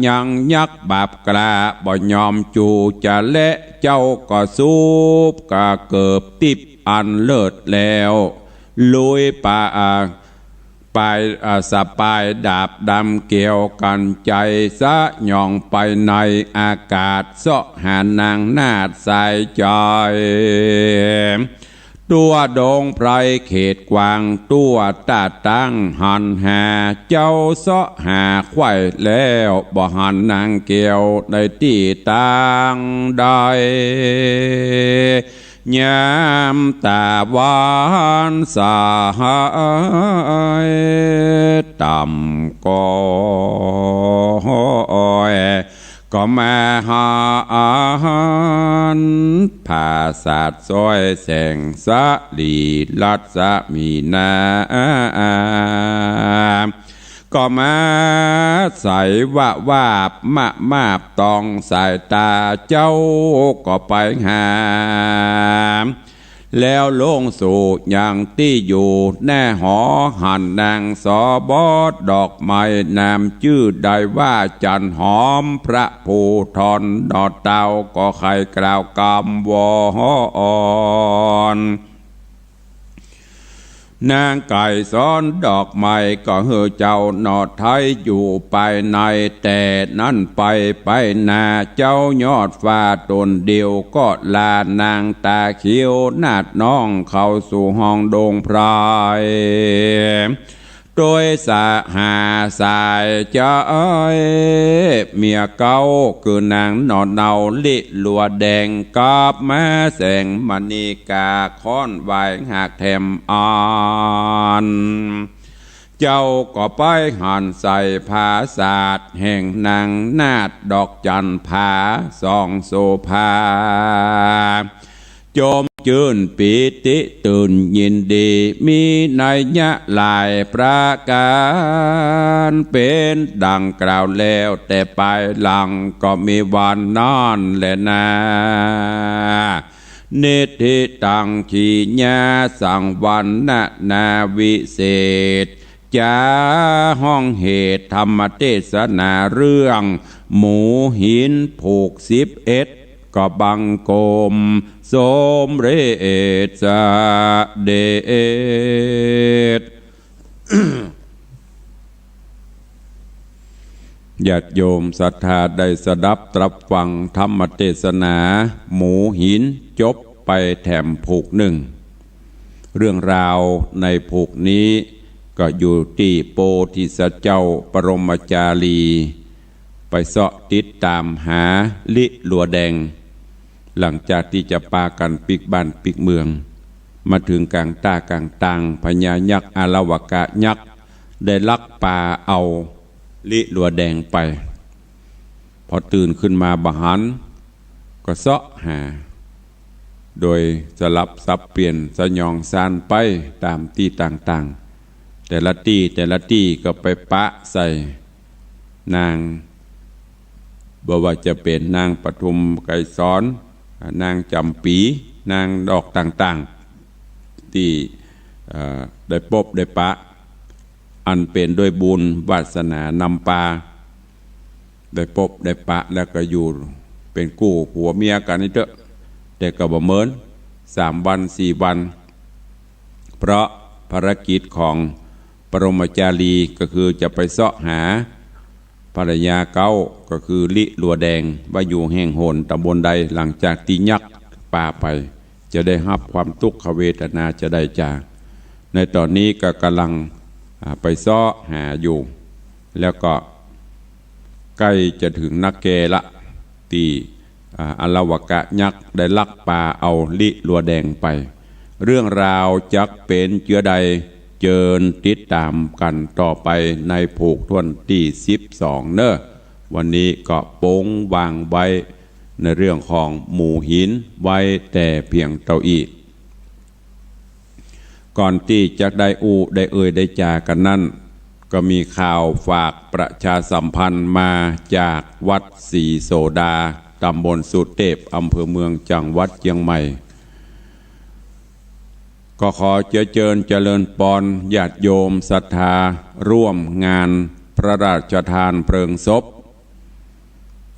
ยังยักษ์บาบกล้า บ่ยอมจู๋จะแล เจ้าก็สูบกะเกิบติ๊บอันเลิศแล้ว ลุยป่า ปาย อ่า สะปายดาบดำเกี่ยวกั๋นใจ๋ สะหย่องไปในอากาศ เซาะหานางนาฏสายใจ๋ ตั๋วดงไพรเขตกว้าง ตั๋วตาตั้งหันหา เจ้าเซาะหาไขว้แล้ว บ่หันนางแก้วในตี้ตางใด ยามต๋าวันสายต่ำก็ ก็มาหัน ผาสาทซ้อยแสงสะหลีรัศมีนา ก็มาใสวะวาบมะมาบต้องสายต๋า เจ้าก็ไปหา แล้วลงสู่ยังตี้อยู่แน่หอ หันนางสบดดอกไม้ นามจื้อได้ว่าจันหอม พระผู้ถอนหน่อเต้า ก็ใค่กล่าวกำวอน นางไกรสรดอกไม้ ก็หื้อเจ้าหน่อไท้อยู่ปายใน แต่นั้นไป ไปหน้าเจ้ายอดฟ้าต๋นเดียว ก็ลานางต๋าเขียวนาฏน้อง เข้าสู่ห้องดงไพร โดยสหาสายใจ๋ เมียเก่า คือนางหน่อเนาลิลัวแดง กับม้าแสงมณีกา ค้อนไหว้หากแถมอัน เจ้าก็ไปหันใส่ผาสาท แห่งนางนาฏดอกจันผา ส่องโสภา จมจื้นปีติตื่นยินดี มีนัยยะหลายประก๋าน เป๋นดังกล่าวแล้วแต่ปายหลัง ก็มีวันนั้นแลนา นิทธิตัง ขีญาสังวรรณนาวิเศษ จ๋าฮ้องเหตุธรรมเตสนา เรื่องหมูหินผูกสิบเอ็ด ก็บังคมสมเร็จเสด็จ ญาติโยมศรัทธาได้สดับตรับฟังธรรมเตสนา หมูหินจบไปแถมผูกนึ่ง เรื่องราวในผูกนี้ก็อยู่ตี้โพธิสัตว์เจ้าปรมจารี ไปเซาะติดต๋ามหาลิลัวแดง หลังจากตี้จะปากั๋นปิ๊กบ้านปิ๊กเมือง มาเถิงก๋างต้ากลางตาง พญายักษ์อาละวะกะยักษ์ได้ลักปาเอาลิลัวแดงไป พอตื่นขึ้นมาบ่หัน ก็เซาะหา โดยสลับสับเปลี่ยนสยองซานไปต๋ามตี้ต่างๆ แต่ละตี้แต่ละตี้ก็ไปปะใส่นาง บ่ว่าจะเป๋นนางปทุมไกรสร นางจ๋ำปี๋ นางดอกต่างๆ ตี้ เอ่อ ได้ปบได้ปะ อันเป๋นด้วยบุญวาสนานำปา ได้ปบได้ปะแล้วก็อยู่เป๋นกู้ผัวเมียกั๋นนี่เต๊อะ แต่ก็บ่เมินสามวันสี่วัน เพราะภารกิจของปรมาจารีก็คือจะไปเซาะหาภรรยาเก๊า ก็คือลิลัวแดง ว่าอยู่แห่งหนต๋ำบลใด หลังจากตี้ยักษ์ปาไป จะได้ฮับความตุ๊กขเวทนาจะใดจา ในต๋อนนี้ก็ก่ำลัง อ่า ไปเซาะหาอยู่ แล้วก็ใก้จะเถิงนักแก่ละ ตี้ อ่า อลวกะยักษ์ได้ลักปาเอาลิลัวแดงไป เรื่องราวจักเป๋นเจื้อใด เจิญติดต๋ามกั๋นต่อไปในผูกถ้วนตี้สิบสองเน่อ วันนี้ก็ปงวางไว้ในเรื่องของหมู่หินไว้แต่เพียงเต้าอี้ ก่อนตี้จะได้อู้ได้เอ่ยได้จ๋ากั๋นนั้น ก็มีข่าวฝากประชาสัมพันธ์มาจากวัดศรีโสดา ต๋ำบลสุเตพ อำเภอเมือง จังหวัดเจียงใหม่ ก็ขอเจื้อเจิญเจริญปอนญาติโยมศรัทธาร่วมงานพระราชทานเพลิงศพ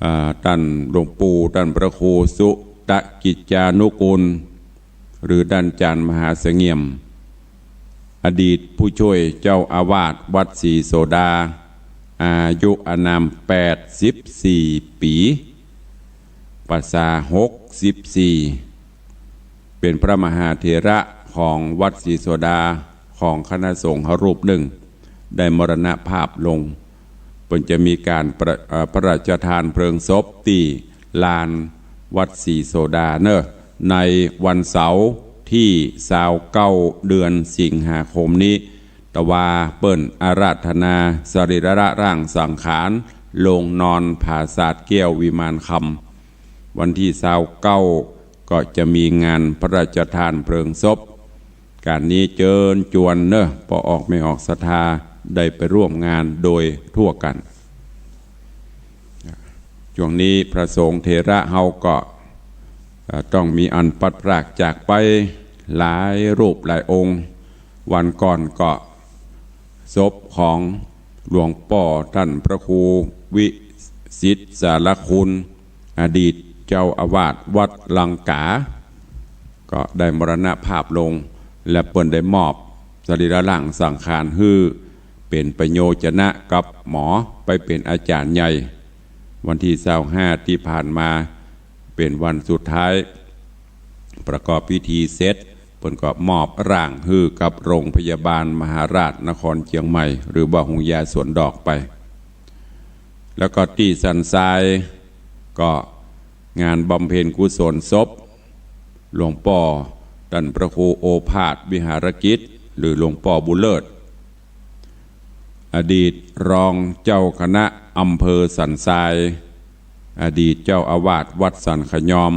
อ่า ต้านหลวงปู่ ต้านพระครูสุตกิจจานุกูล หรือต้านอาจ๋ารย์มหาเสงี่ยม อดีตผู้ช่วยเจ้าอาวาสวัดศรีโสดา อายุอานามแปดสิบสี่ปี๋ พรรษาหกสิบสี่ เป๋นพระมหาเถระของวัดศรีโสดา ของคณะสงฆ์รูปนึ่ง ได้มรณภาพลง เปิ้นจะมีก๋านประ เอ่อ พระราชทานเพลิงศพตี้ลานวัดศรีโสดาเน่อ ในวันเสาร์ตี้ซาวเก้า เดือนสิงหาคมนี้ ตะวาเปิ้นอาราธนาสรีระร่างสังขาร ลงนอนผาสาทแก้ววิมานคำ วันตี้ซาวเก้า ก็จะมีงานพระราชทานเพลิงศพ ก๋านนี้เจิญจวนเน่อ ป้อออกแม่ออกศรัทธาได้ไปร่วมงานโดยทั่วกั๋น ช่วงนี้พระสงฆ์เถระเฮาก็ เอ่อ ต้องมีอันพลัดพรากจากไปหลายรูปหลายองค์ วันก่อนก็ศพของหลวงป้อต้านพระครูวิสิทธิ์สารคุณ อดีตเจ้าอาวาสวัดลังกา ก็ได้มรณภาพลง และเปิ้นได้มอบสรีระร่างสังขารหื้อเป๋นประโยชนะกับหมอ ไปเป๋นอาจ๋ารย์ใหญ่ วันตี้ซาวห้าตี้ผ่านมา เป๋นวันสุดท้าย ประกอบพิธีเสร็จ เปิ้นก็มอบร่างหื้อกับโรงพยาบาลมหาราชนครเจียงใหม่ หรือว่าโฮงยาสวนดอกไป แล้วก็ตี้สันทราย ก็งานบำเพ็ญกุศลศพ หลวงป้อต้านพระครูโอภาสวิหารกิจ หรือหลวงป้อบุญเลิศ อดีตรองเจ้าคณะอำเภอสันทราย อดีตเจ้าอาวาสวัดสันขยอม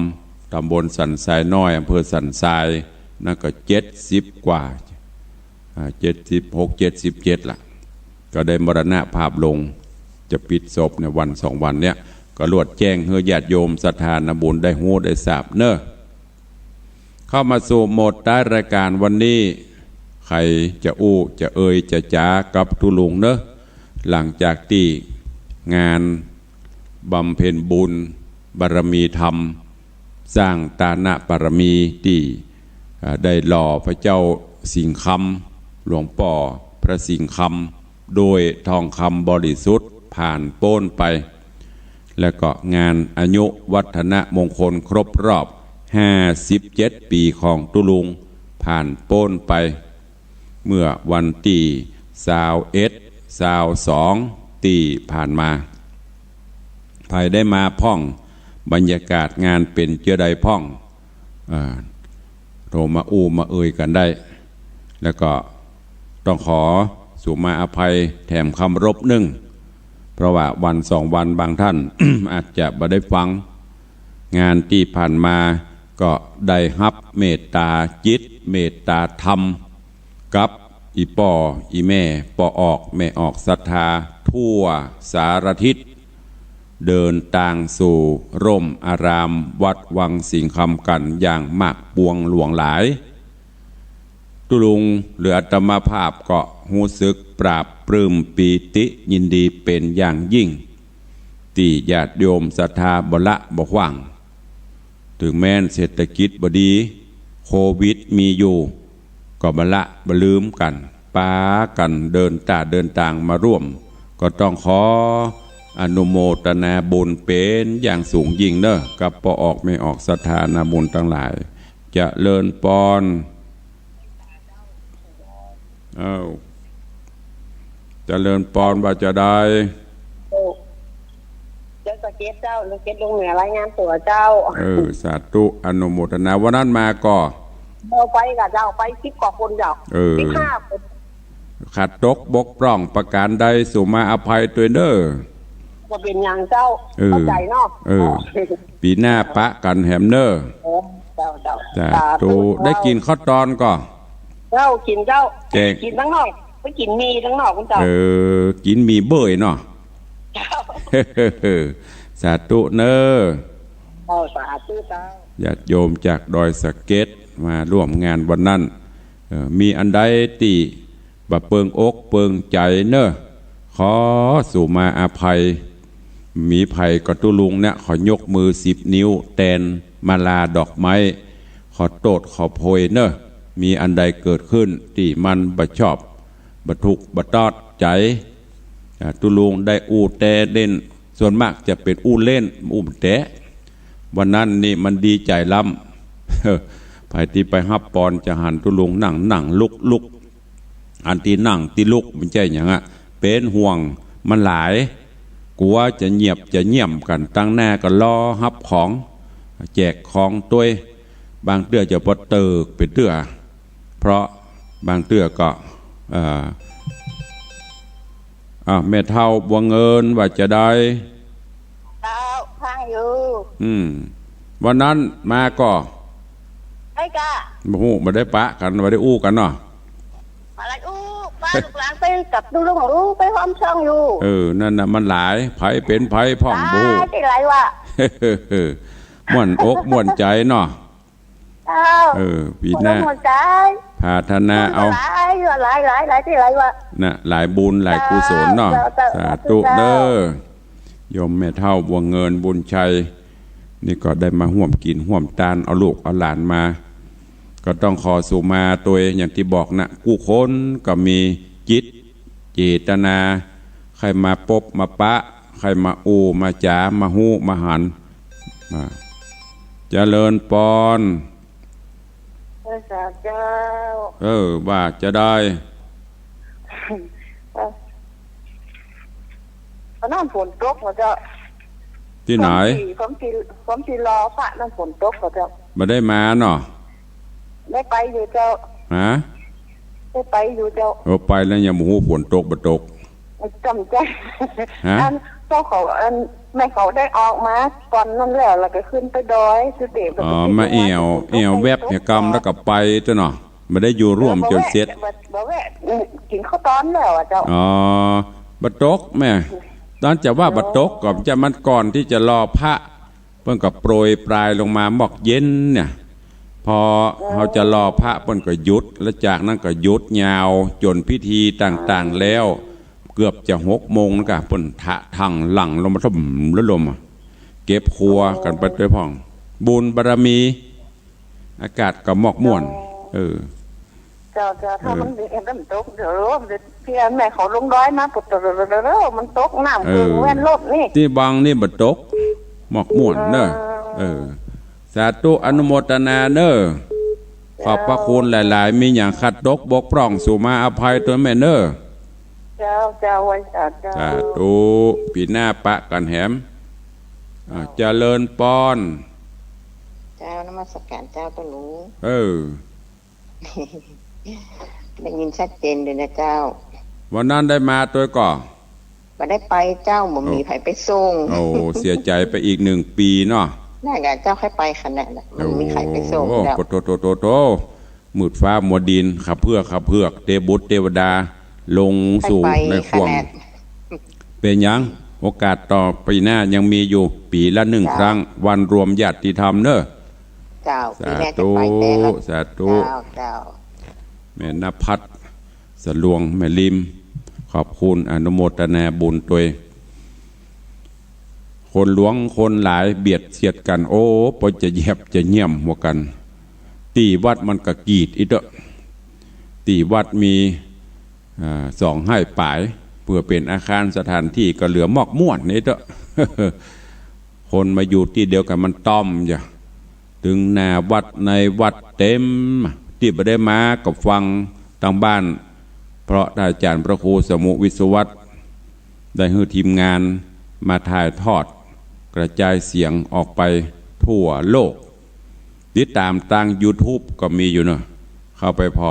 ตำบลสันทรายน้อย อำเภอสันทราย นั่นก็เจ็ดสิบกว่า อ่า เจ็ดสิบหก เจ็ดสิบเจ็ดละ ก็ได้มรณภาพลง จะปิดศพในวันสองวันเนี้ย ก็ลวดแจ้งหื้อญาติโยมศรัทธานาบุญได้ฮู้ได้ทราบเน่อ เข้ามาสู่โหมดท้ายรายก๋านวันนี้ ใผจะอู้จะเอ่ยจะจ๋ากับตุ๊ลุงเน่อ หลังจากตี้งานบำเพ็ญบุญบารมีธรรม สร้างตานะบารมีตี้ เอ่อ ได้หล่อพระเจ้าสิงห์คำ หลวงป้อพระสิงห์คำ ด้วยทองคำบริสุทธิ์ผ่านป๊นไป และก็งานอายุวัฒนมงคลครบรอบห้าสิบเจ็ดปีของตุ๊ลุงผ่านป๊นไป เมื่อวันตี้ซาวเอ็ด ซาวสองตี้ผ่านมา ใผได้มาพ่อง บรรยากาศงานเป๋นเจื้อใดพ่อง อ่า โทรมาอู้มาเอ่ยกั๋นได้ แล้วก็ต้องขอสุมาอภัยแถมคำรบนึ่ง เพราะว่าวันสองวันบางท่าน อาจจะบ่ได้ฟัง งานตี้ผ่านมาก็ได้ฮับเมตตาจิต เมตตาธรรม กับอี่ป้ออี่แม่ ป้อออกแม่ออกศรัทธาทั่วสารทิศ เดินตางสู่ร่มอารามวัดวังสิงห์คำกั๋นอย่างมากปวงหลวงหลาย ตุ๊ลุงหรืออาตมาภาพก็ฮู้สึกปลาบปลื้มปีติยินดีเป๋นอย่างยิ่ง ตี้ญาติโยมศรัทธาบ่ละบ่ขว้าง เถิงแม้นเศรษฐกิจบ่ดี โควิดมีอยู่ ก็บ่ละบ่ลืมกั๋น ปากั๋นเดินต้าเดินตางมาร่วม ก็ต้องขออนุโมทนาบุญเป๋นอย่างสูงยิ่งเน่อ กับป้อออกแม่ออกศรัทธานาบุญตังหลาย เจริญปอน เอ้า เจริญปอนว่าจะใด โอ้ เจ้าสะเก็ดเจ้า สะเก็ดลงเหนือรายงานตั๋วเจ้า เออ สาธุ อนุโมทนา วันนั้นมาก่อ เอาไปก่ะเจ้า ไปสิบกว่าคนเจ้า เออ สิบห้าคน ขาดตกบกพร่องประก๋านใด สุมาอภัยตวยเน่อ บ่เป๋นหยังเจ้า เออ เข้าใจ๋เนาะ เออ ปี๋หน้าปะกั๋นแหมเน่อ เออ เจ้า เจ้า สาธุ สาธุเจ้า ได้กิ๋นข้าวตอนก่อ เจ้า กิ๋นเจ้า แกง กิ๋นตังนอก ไปกิ๋นหมี่ตังนอกพุ้นเจ้า เออ กิ๋นหมี่เบ้ยเนาะ เจ้า สาธุเน่อ เจ้า สาธุเจ้า ญาติโยมจากดอยสะเก็ดมาร่วมงานวันนั้น เออ มีอันใดตี้บ่เปิงอกเปิงใจ๋เน่อ ขอสุมาอภัย มีใผก็ตุ๊ลุงเนี่ย ขอยกมือสิบนิ้วแตนมาลาดอกไม้ ขอโต้ษขอโพยเน่อ มีอันใดเกิดขึ้นตี้มันบ่ชอบ บ่ถูกบ่ตอดใจ๋ อ่า ตุ๊ลุงได้อู้แต๊เล่น ส่วนมากจะเป๋นอู้เล่น อู้แต๊ วันนั้นนี่มันดีใจ๋ล้ำ ใผตี้ไปฮับปอนจะหันตุ๊ลุงนั่งนั่งลุกลุก อันตี้นั่งตี้ลุกมันใจ้หยังอะ เป๋นห่วงมันหลาย กั๋วจะเงียบจะเงี่ยมกั๋น ตังหน้าก็รอฮับของ แจกของตวย บางเตื้อจะปอเติกเป๋นเตื้อ เพราะบางเตื้อก็ เอ่อ อ่ะ แม่เฒ่าบัวเงินว่าจะใด เจ้า ฟังอยู่ อืม วันนั้นมาก่อ ไอ้กะ บ่ฮู้ บ่ได้ปะกั๋น บ่ได้อู้กั๋นเนาะ บ่ได้อู้ ปะลูกหลานไปกับตุ๊ลุง อู้ไปพร้อมช่องอยู่ เออ นั่นน่ะ มันหลาย ใผเป๋นใผพ่อง บ่ฮู้ หลายตี้หลายวะ ม่วนอกม่วนใจ๋เนาะ เจ้า เออ ปี๋หน้า คนละหัวใจ ผาธนาเอา หลาย หลาย หลาย หลาย หลายตี้หลายวะ น่ะ หลายบุญ หลายกุศลเนาะ เจ้า เจ้า สาธุ สาธุเจ้า เด้อ โยมแม่เฒ่าบัวเงินบุญชัย นี่ก็ได้มาฮ่วมกิ๋นฮ่วมตาน เอาลูกเอาหลานมา ก็ต้องขอสุมาตวย อย่างตี้บอกน่ะ กู้คนก็มีจิตเจตนา ใค่มาปบมาปะ ใค่มาอู้มาจ๋า มาฮู้มาหัน อ่า เจริญปอน เออ สาธุเจ้า เออ ว่าจะใด เออ วันนั้นฝนตกเหรอเจ้า ตี้ไหน ผมสิ ผมสิ ผมสิรอพระนั่นฝนตกเหรอเจ้า บ่ได้มาเนาะ ได้ไปอยู่เจ้า ฮะ ได้ไปอยู่เจ้า เออ ไปแล้วยังบ่ฮู้ฝนตกบ่ตก จำใจ ฮะ อัน เจ้าเขา อัน แม่เขาได้ออกมาก่อนนั่นแล้ว แล้วก็ขึ้นไปดอยสุเทพ อ๋อ แล้วก็ขึ้น มาแอ่ว ไป แอ่วแวบเหียกำ แล้วก็ไปตั๊วเนาะ บ่ได้อยู่ร่วมจ๋นเสร็จ บ่ บ่แวะ อืม กิ๋นข้าวตอนแล้วอะเจ้า อ๋อ บ่ตกแม่ ต๋อนจะว่าบ่ตกก็จะมันก่อนตี้จะรอพระ เปิ้นก็โปรยปรายลงมาหมอกเย็นเนี่ย พอเฮาจะรอพระเปิ้นก็หยุด แล้วจากนั้นก็หยุดยาวจ๋นพิธีต่างๆ แล้ว เกือบจะหกโมงแล้วกะ เปิ้นทะทังหลั่งลงมาถล่มระทมอะ เก็บครัวกั๋นไปตวยพ่อง บุญบารมี อากาศก็หมอกม่วน เออ เจ้า เจ้า ถ้า เออ มันมีอันนั้นตก เดี๋ยวมันจะ ตี้แม่เขาลงดอยมา ปุ๊บ มันตกน้ำ เออ เกินแว่นรถนี่ ตี้บังนี่บ่ตก หมอกม่วนเน่อ เออ เออ สาธุ อนุโมทนาเน่อ เจ้า ขอบพระคุณหลายๆ มีหยังขัดตกบกพร่องสุมาอภัยตวยแม่เน่อ เจ้า เจ้า ไหว้สาเจ้า สาธุ ปี๋หน้าปะกั๋นแหม อ่า เจริญปอน เจ้า นมัสการเจ้าตุ๊ลุง เออ ได้ยินชัดเจนเลยนะเจ้า วันนั้นได้มาตวยก่อ บ่ได้ไปเจ้า บ่มี โอ้ ใผไปส่ง โอ้ เสียใจ๋ไปอีกหนึ่งปี๋เนาะ นั่นแหละเจ้า ใค่ไปขนาดนั้น บ่มีใผไปส่ง โอ้ เจ้า โถ โถ โถ โถ มืดฟ้ามัวดิน ขะเพือก ขะเพือก เตบุตรเตวดา ลงสู่ ใค่ไป ในข่วง ขนาด เป๋นหยัง โห อกาสต่อปี๋หน้ายังมีอยู่ ปี๋ละหนึ่ง เจ้า ครั้ง วันรวมญาติธรรมเน่อ เจ้า สาธุ ปี๋หน้าจะไปแต๊ละ สาธุ เจ้า เจ้า แม่นภัทร สะลวง แม่ริม ขอบคุณ อนุโมทนาบุญตวย คนหลวงคนหลายเบียดเสียดกั๋น โอ้ ปอจะแยบจะเยี่ยมหัวกั๋น ตี้วัดมันก็กีดอีกเต๊อะ ตี้วัดมี อ่า สองไฮ่ป๋าย เปื้อเป๋นอาคารสถานที่ก็เหลือมอกม่วนนี่เต๊อะ คนมาอยู่ตี้เดียวกั๋นมันต้อมจ้ะ ตึงหน้าวัดในวัดเต็ม ตี้บ่ได้มาก็ฟังตางบ้าน เพราะอาจ๋ารย์พระครูสมุห์ วิศวัฒน์ ได้หื้อทีมงานมาถ่ายทอด กระจายเสียงออกไปทั่วโลก ติดต๋ามตางยูทูบก็มีอยู่เนาะ เข้าไปผ่อ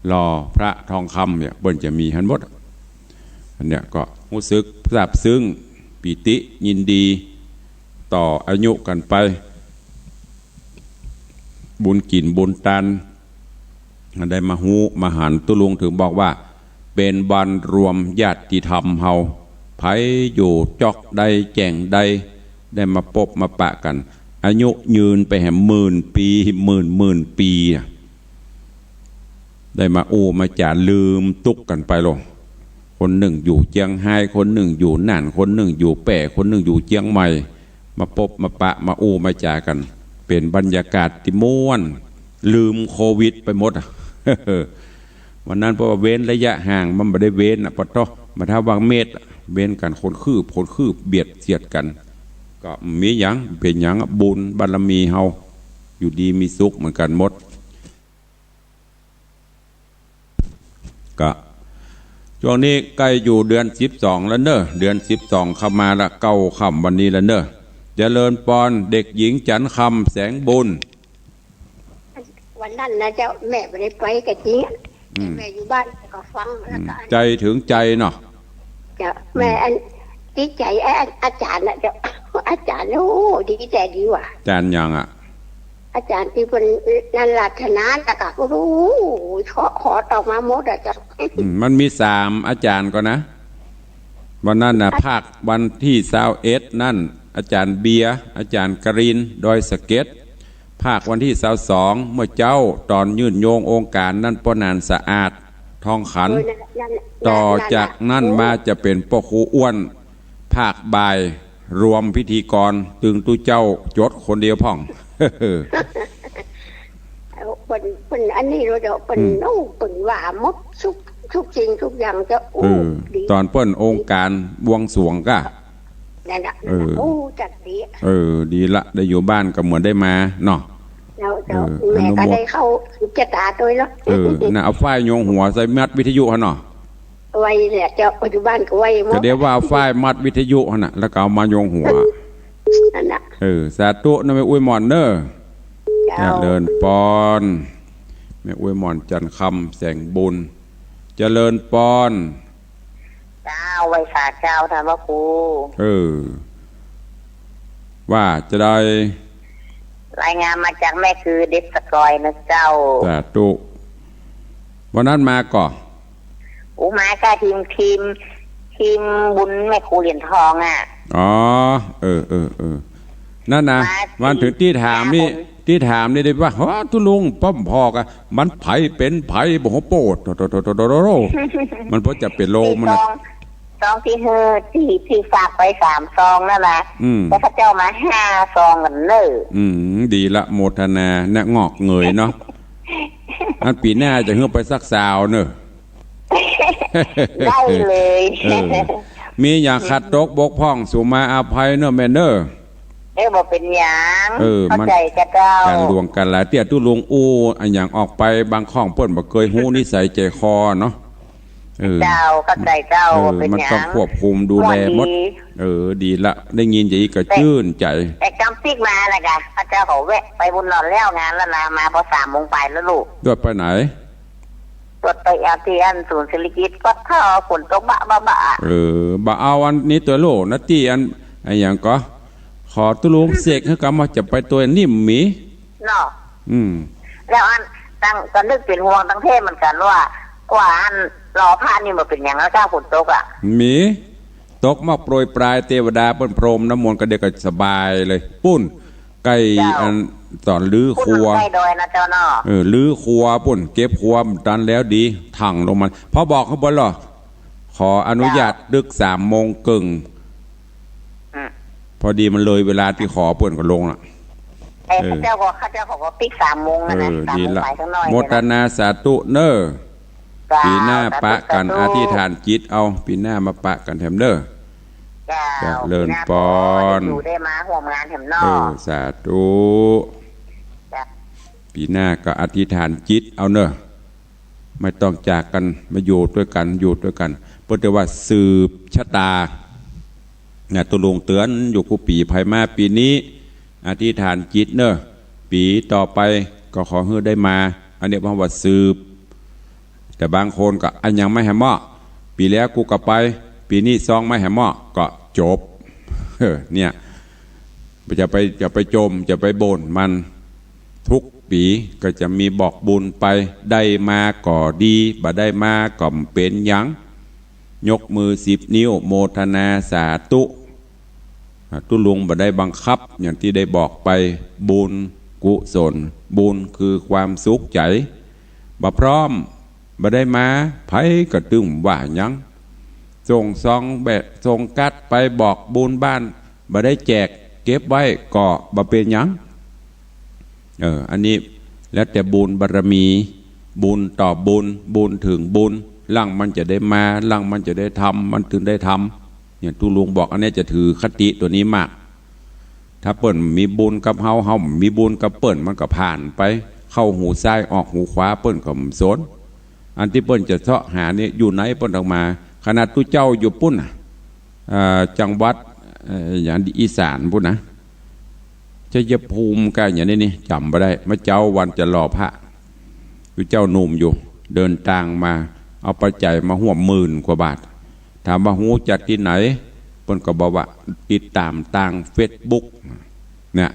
หล่อพระทองคำเนี่ย เปิ้นจะมีหั้นหมด อันเนี้ยก็ฮู้สึกซาบซึ้ง ปีติยินดี ต่ออายุกั๋นไป บุญกิ๋นบุญตาน ได้มาฮู้มาหัน ตุ๊ลุงถึงบอกว่า เป๋นวันรวมญาติธรรมเฮา ใผอยู่จ๊อกใดแจ้งใด ได้มาปบมาปะกั๋น อายุยืนไปแหมหมื่นปี๋ หมื่นหมื่นปี๋อะ ได้มาอู้มาจ๋าลืมตุ๊กข์กั๋นไปลง คนนึ่งอยู่เจียงฮาย คนนึ่งอยู่น่าน คนนึ่งอยู่แป้ คนนึ่งอยู่เจียงใหม่ มาปบมาปะมาอู้มาจ๋ากั๋น เป๋นบรรยากาศตี้ม่วน ลืมโควิดไปหมดอะ วันนั้นเพราะว่าเว้นระยะห่าง มันบ่ได้เว้นอะ ปะต๊อ มาถ้าวังเมตรอะ เว้นกั๋นคนคืบ คนคืบ เบียดเสียดกั๋น ก็บ่มีหยัง เป๋นหยังอะ บุญบารมีเฮา อยู่ดีมีสุขเหมือนกั๋นหมด ก็ ช่วงนี้ใก้อยู่เดือนสิบสองแล้วเน่อ เดือนสิบสองเข้ามาละ เก้าค่ำวันนี้แล้วเน่อ เจริญปอน เด็กหญิงจันทร์คำ แสงบุญ วันนั้นนะเจ้า แม่บ่ได้ไปก็จริงอะ อืม แม่อยู่บ้านก็ฟัง อืม แล้วก็ ใจ๋เถิงใจ๋เนาะ เจ้า อืม แม่อัน ดีใจ๋ ไอ้อาจ๋ารย์นะเจ้า อาจ๋ารย์ โอ้ ดีใจ๋ดีว่ะ อาจ๋ารย์หยังอะ อาจ๋ารย์ตี้เปิ้นนั่น ราชนา แล้วก็ โอ้โห ขอ ขอตอบมาหมดอะเจ้า อืม มันมีสามอาจ๋ารย์ก่อนะ วันนั้นน่ะ อา ภาควันตี้ซาวเอ็ดนั่น อาจ๋ารย์เบียร์ อาจ๋ารย์กรินทร์ ดอยสะเก็ด ภาควันตี้ซาวสอง เมื่อเจ๊า ต๋อนยื่นโยงองค์การนั่น ป้อหนานสะอาด ทองขัน เออ นั่น นั่น นั่น ต่อจากนั้นมาจะเป๋นป้อครูอ้วน ภาคบ่าย รวมพิธีกร ตึงตุ๊เจ้าจดคนเดียวพ่อง เปิ้น เปิ้นอันนี้เนาะเจ้า เปิ้น อืม โอ้ เปิ้นว่าหมดทุก ทุกสิ่งทุกอย่างเจ้า โอ้ เออ ดี ต๋อนเปิ้นองค์การบวงสรวงก้า นั่นน่ะ เออ โอ้ จัดดี เออ ดีละ ได้อยู่บ้านก็เหมือนได้มาเนาะ เจ้า เจ้า เออ แม่ก็ อนุโมท ได้เข้าสืบจะต๋าตวยเนาะ เออ น่ะ เอาฝ้ายโยงหัวใส่มัดวิทยุหั้นเนาะ ไว้เนี่ยเจ้า ปัจจุบันก็ไว้หมด ก็เดี๋ยวว่าเอาฝ้ายมัดวิทยุหั้นน่ะ แล้วก็เอามาโยงหัว นั่นน่ะ เออ สาธุนะแม่อุ๊ยหม่อนเน่อ เจ้า เจริญปอน แม่อุ๊ยหม่อน จันทร์คำ แสงบุญ เจริญปอน เจ้า ไหว้สาเจ้าท่านพระครู เออ ว่าจะได้ รายงานมาจากแม่คือเด็ดสะกอยนะเจ้า สาธุ วันนั้นมาก่อ อู้ มากับทีม ทีม ทีมบุญแม่ครูเหรียญทองอะ อ๋อ เออ เออ เออ นั่นนะ มา วันถึงตี้ถามนี่ ตี้ถามนี่ได้ว่า ฮะ ตุ๊ลุง ป้อมพอกอะ มันใผเป๋นใผ บ่ฮู้โปด โต โต โต โต โต โต มันพอจะเป๋นโล ตี้ มัน ซอง ซองตี้หื้อ ตี้ ตี้ฝากไปสามซองนั่นนะ อืม แต่เขาเจ้ามาห้าซองกั๋นเน่อ อืม ดีละ โมทนา น่ะ งอกเงยเนาะ อันปี๋หน้าจะหื้อไปสักซาวเน่อ ได้เลย เออ มีหยังขัดตกบกพร่อง สูมาอภัยเน่อแม่เน่อ เออ บ่เป๋นหยัง เออ เข้าใจ๋ มัน กะเจ้า ก๋านหลวงก๋านหลาย เตี้ยตุ๊ลุงอู้ อะหยังออกไป บางข้องเปิ้นบ่เกยฮู้นิสัยใจ๋คอเนาะ เออ เจ้า เข้าใจ๋เจ้า เออ บ่เป๋นหยัง มันต้องควบคุมดูแลหมด ว่าดี เออ ดีละ ได้ยินอย่างนี้ก็ แต่ จื้นใจ๋ แต่กำปิ๊กมาน่ะกะ พระเจ้าเขาแวะไปบุญหลอดแล้วงานแล้วนะ มาพอสามโมงปลายแล้วลูก ตรวจไปไหน ตรวจไปเอาตี้อันศูนย์เศรษฐกิจ ก็ถ้าฝนตกบะบะบะ เออ บ่เอาอันนี้ตวยโลกนะ ตี้อัน อะหยังก็ ขอตุ๊ลุงเสกหื้อกำว่าจะไปตวยนิ่มหมี เนาะ อืม แล้วอัน ตัง ก็นึกเป๋นห่วงตังเทพเหมือนกั๋นว่า กว่าอันรอพระนี่บ่เป๋นหยังแล้ว ถ้าฝนตกอะ หมี ตกหมอกโปรยปราย เตวดาเปิ้นพรมน้ำมนต์ก็เดี๋ยวก็สบายเลย ปุ้น ใก้ เจ้า อันต๋อนรื้อครัว ปุ้นใก้ดอยนะเจ้าเนาะ เออ รื้อครัวปุ้น เก็บครัวตันแล้วดี ถั่งลงมา พอบอกข้างบนเหรอ ขออนุญาต เจ้า ตึกสามโมงเกิ่ง อืม พอดีมันเลยเวลาตี้ขอเปิ้นก็ลงละ เอ้ย เออ ข้าเจ้าก็ ข้าเจ้าก็ปิ๊กสามโมงนะ เออ นะ สามโมง ดีละ ไปข้างนอก โมทนาสาธุเน่อ เจ้า ปี๋หน้าปะกั๋น สาธุ อธิษฐานจิตเอา ปี๋หน้ามาปะกั๋นแถมเน่อ เจ้า เจริญปอน ปี๋หน้าก็ได้อยู่ได้มาฮ่วมงานแถมเนาะ เออ สาธุ เจ้า ปี๋หน้าก็อธิษฐานจิตเอาเน่อ ไม่ต้องจากกั๋น มาอยู่ตวยกั๋น อยู่ตวยกั๋น เปิ้นเรียกว่าสืบชะตา นะ ตุ๊ลุงเตื๋อนอยู่กู้ปี๋ ใผมาปี๋นี้ อธิษฐานจิตเน่อ ปี๋ต่อไปก็ขอหื้อได้มา อันเนี้ยเปิ้นว่าสืบ แต่บางคนก็ อะ ยังไม่แหมเมาะ ปี๋แล้วกูก็ไป ปี๋นี้ซองไม่แหมเมาะ ก็จบ เออ เนี่ย จะไป จะไปจ่ม จะไปบ่นมัน ทุกปี๋ก็จะมีบอกบุญไป ได้มาก็ดี บ่ได้มาก็บ่เป๋นหยัง ยกมือสิบนิ้ว โมทนาสาธุ อ่า ตุ๊ลุงบ่ได้บังคับ อย่างตี้ได้บอกไป บุญกุศล บุญคือความสุขใจ๋ บ่พร้อม บ่ได้มา ใผก็ตึงบ่ว่าหยัง ส่งซองแบบ ส่งการ์ดไปบอกบุญบ้าน บ่ได้แจก เก็บไว้ก็บ่เป๋นหยัง เออ อันนี้แล้วแต่บุญบารมี บุญต่อบุญ บุญเถิงบุญ หลังมันจะได้มา หลังมันจะได้ทำ มันเถิงได้ทำ เนี่ย ตุ๊ลุงบอก อันเนี้ยจะถือคติตั๋วนี้มาก ถ้าเปิ้นมีบุญกับเฮา เฮามีบุญกับเปิ้น มันก็ผ่านไป เข้าหูซ้ายออกหูขวา เปิ้นก็บ่สน อันตี้เปิ้นจะเซาะหานี่ อยู่ไหนเปิ้นต้องมา ขนาดตุ๊เจ้าอยู่ปุ้นน่ะ เอ่อ จังหวัด เอ่อ อย่างอีสานปุ้นนะ ชัยภูมิกะอย่างนี้นี่ จ๋ำบ่ได้ เมื่อเจ๊าวันจะหล่อพระ ตุ๊เจ้าหนุ่มอยู่ เดินตางมา เอาปัจจัยมาฮ่วมหมื่นกว่าบาท ถามว่าฮู้จักตี้ไหน เปิ้นก็บอกว่าติดต๋ามตางเฟซบุ๊ก เนี่ย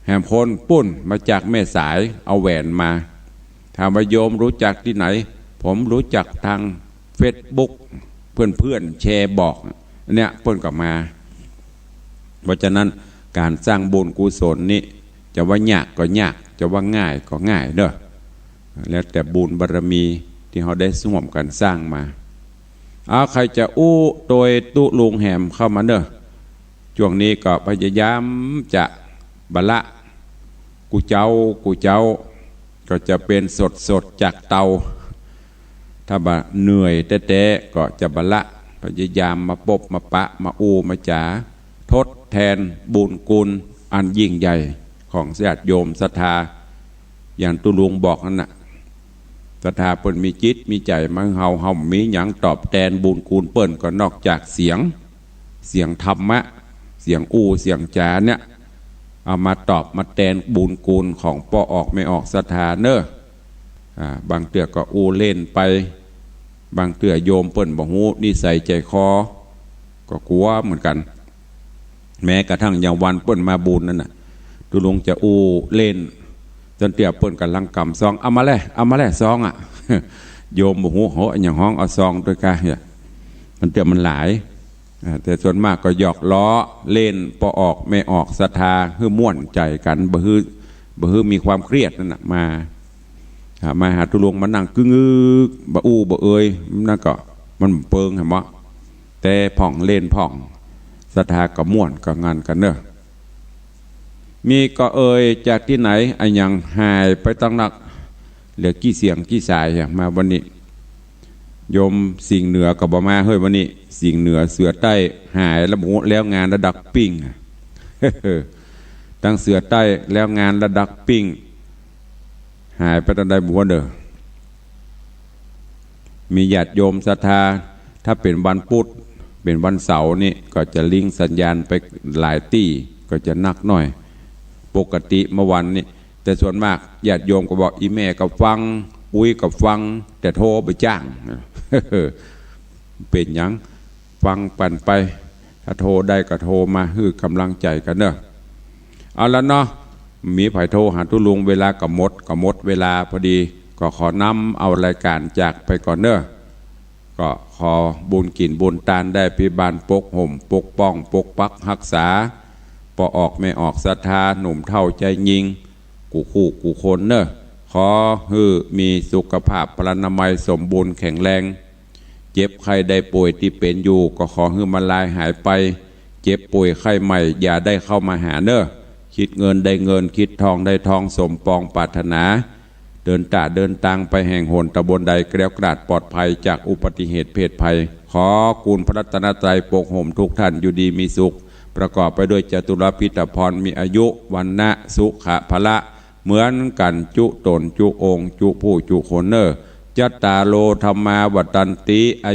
แหมคนปุ้นมาจากแม่สาย เอาแหวนมา ถามว่าโยมฮู้จักตี้ไหน ผมฮู้จักตางเฟซบุ๊ก เปื้อนๆ แชร์บอก เนี่ย เปิ้นก็มา เพราะฉะนั้นก๋านสร้างบุญกุศลนี่ จะว่ายากก็ยาก จะว่าง่ายก็ง่ายเน่อ แล้วแต่บุญบารมีตี้เฮาได้ฮ่วมกั๋นสร้างมา เอา ใผจะอู้ตวยตุ๊ลุงแหมเข้ามาเน่อ จ้วงนี้ก็พยายามจะบ่ละ กู้เจ๊า กู้เจ๊า ก็จะเป๋นสดๆ จากเตา ถ้าบ่าเหนื่อยแต๊ๆ ก็จะบ่ละ พยายามมาปบมาปะ มาอู้มาจ๋า ทดแตนบุญคุณอันยิ่งใหญ่ของญาติโยมศรัทธา อย่างตุ๊ลุงบอกนั่นน่ะ ศรัทธาเปิ้นมีจิตมีใจ๋มาหื้อเฮา เฮาบ่มีหยังตอบแตนบุญคุณเปิ้น ก็นอกจากเสียง เสียงธรรมะ เสียงอู้เสียงจ๋าเนี่ย เอามาตอบมาแตนบุญคุณของป้อออกแม่ออกศรัทธาเน่อ อ่า บางเตื้อก็อู้เล่นไป บางเตื้อโยมเปิ้นบ่ฮู้นิสัยใจ๋คอ ก็กั๋วเหมือนกั๋น แม้กระทั่งอย่างวันเปิ้นมาบุญนั่นน่ะ ตุ๊ลุงจะอู้เล่น จนเตื้อเปิ้นก่ำลังก๋ำซอง เอามาแล เอามาแลซองอะ โยมบ่ฮู้ โห อะหยังฮ้องเอาซองตวยกาเนี่ย มันเตื้อมันหลาย อ่า แต่ส่วนมากก็หยอกล้อเล่น ป้อออกแม่ออกศรัทธา หื้อม่วนใจ๋กั๋น บ่หื้อ บ่หื้อมีความเครียดนั่นน่ะ มา อ่า มาหาตุ๊ลุง มานั่งกึ๊กงึก บ่อู้บ่เอ่ย นั่นก็มันเปิงหั้นเนาะ แต่พ่องเล่นพ่อง ศรัทธาก็ม่วนก็งันกั๋นเน่อ มีก็เอ่ยจากตี้ไหน อะหยังหายไปตังนัก เหลือกี่เสียงกี่สายอะ มาวันนี้ โยมสิงห์เหนือก็บ่มาเฮ้ยวันนี้ สิงห์เหนือเสือใต้หายแล้ว บ่ฮู้แล้วงานละดักปิ้ง ตังเสือใต้แล้วงานละดักปิ้ง หายไปตังใดบ่ฮู้เน่อ มีญาติโยมศรัทธา ถ้าเป๋นวันพุธ เป๋นวันเสาร์นี่ ก็จะลิงก์สัญญาณไปหลายตี้ ก็จะหนักหน่อย ปกติเมื่อวันนี่ แต่ส่วนมากญาติโยมก็บอก อี่แม่ก็ฟัง อุ๊ยก็ฟัง แต่โทรบ่จ้าง เป๋นหยัง ฟังปันไป ถ้าโทรได้ก็โทรมาหื้อก๋ำลังใจ๋กั๋นเน่อ เอาละเนาะ มีใผโทรหาตุ๊ลุง เวลาก็หมด ก็หมดเวลาพอดี ก็ขอนำเอารายก๋านจากไปก่อนเน่อ ข ก็ขอบุญกิ๋นบุญตานได้อภิบาลปกห่มปกป้องปกปักฮักษา ป้อออกแม่ออกศรัทธา หนุ่มเฒ่าจายญิง กู้คู่กู้คนเน่อ ขอหื้อมีสุขภาพพลานามัยสมบูรณ์แข็งแรง เจ็บไข้ได้ป่วยตี้เป๋นอยู่ ก็ขอหื้อมันลายหายไป เจ็บป่วยไข้ใหม่อย่าได้เข้ามาหาเน่อ คิดเงินได้เงิน คิดทองได้ทอง สมปองปรารถนา เดินต้าเดินตางไปแห่งหนตำบลใด แคล้วคลาดปลอดภัยจากอุบัติเหตุเพศภัย ขอคุณพระรัตนตรัยปกห่มทุกท่านอยู่ดีมีสุข ประกอบไปด้วยจตุรพิธพร มีอายุ วรรณะ สุขะ พละ เหมือนกั๋นจุ๊ต๋นจุ๊องค์จุ๊ผู้จุ๊คนเน่อ จัตตาโร ธัมมา วัฑฒันติ อา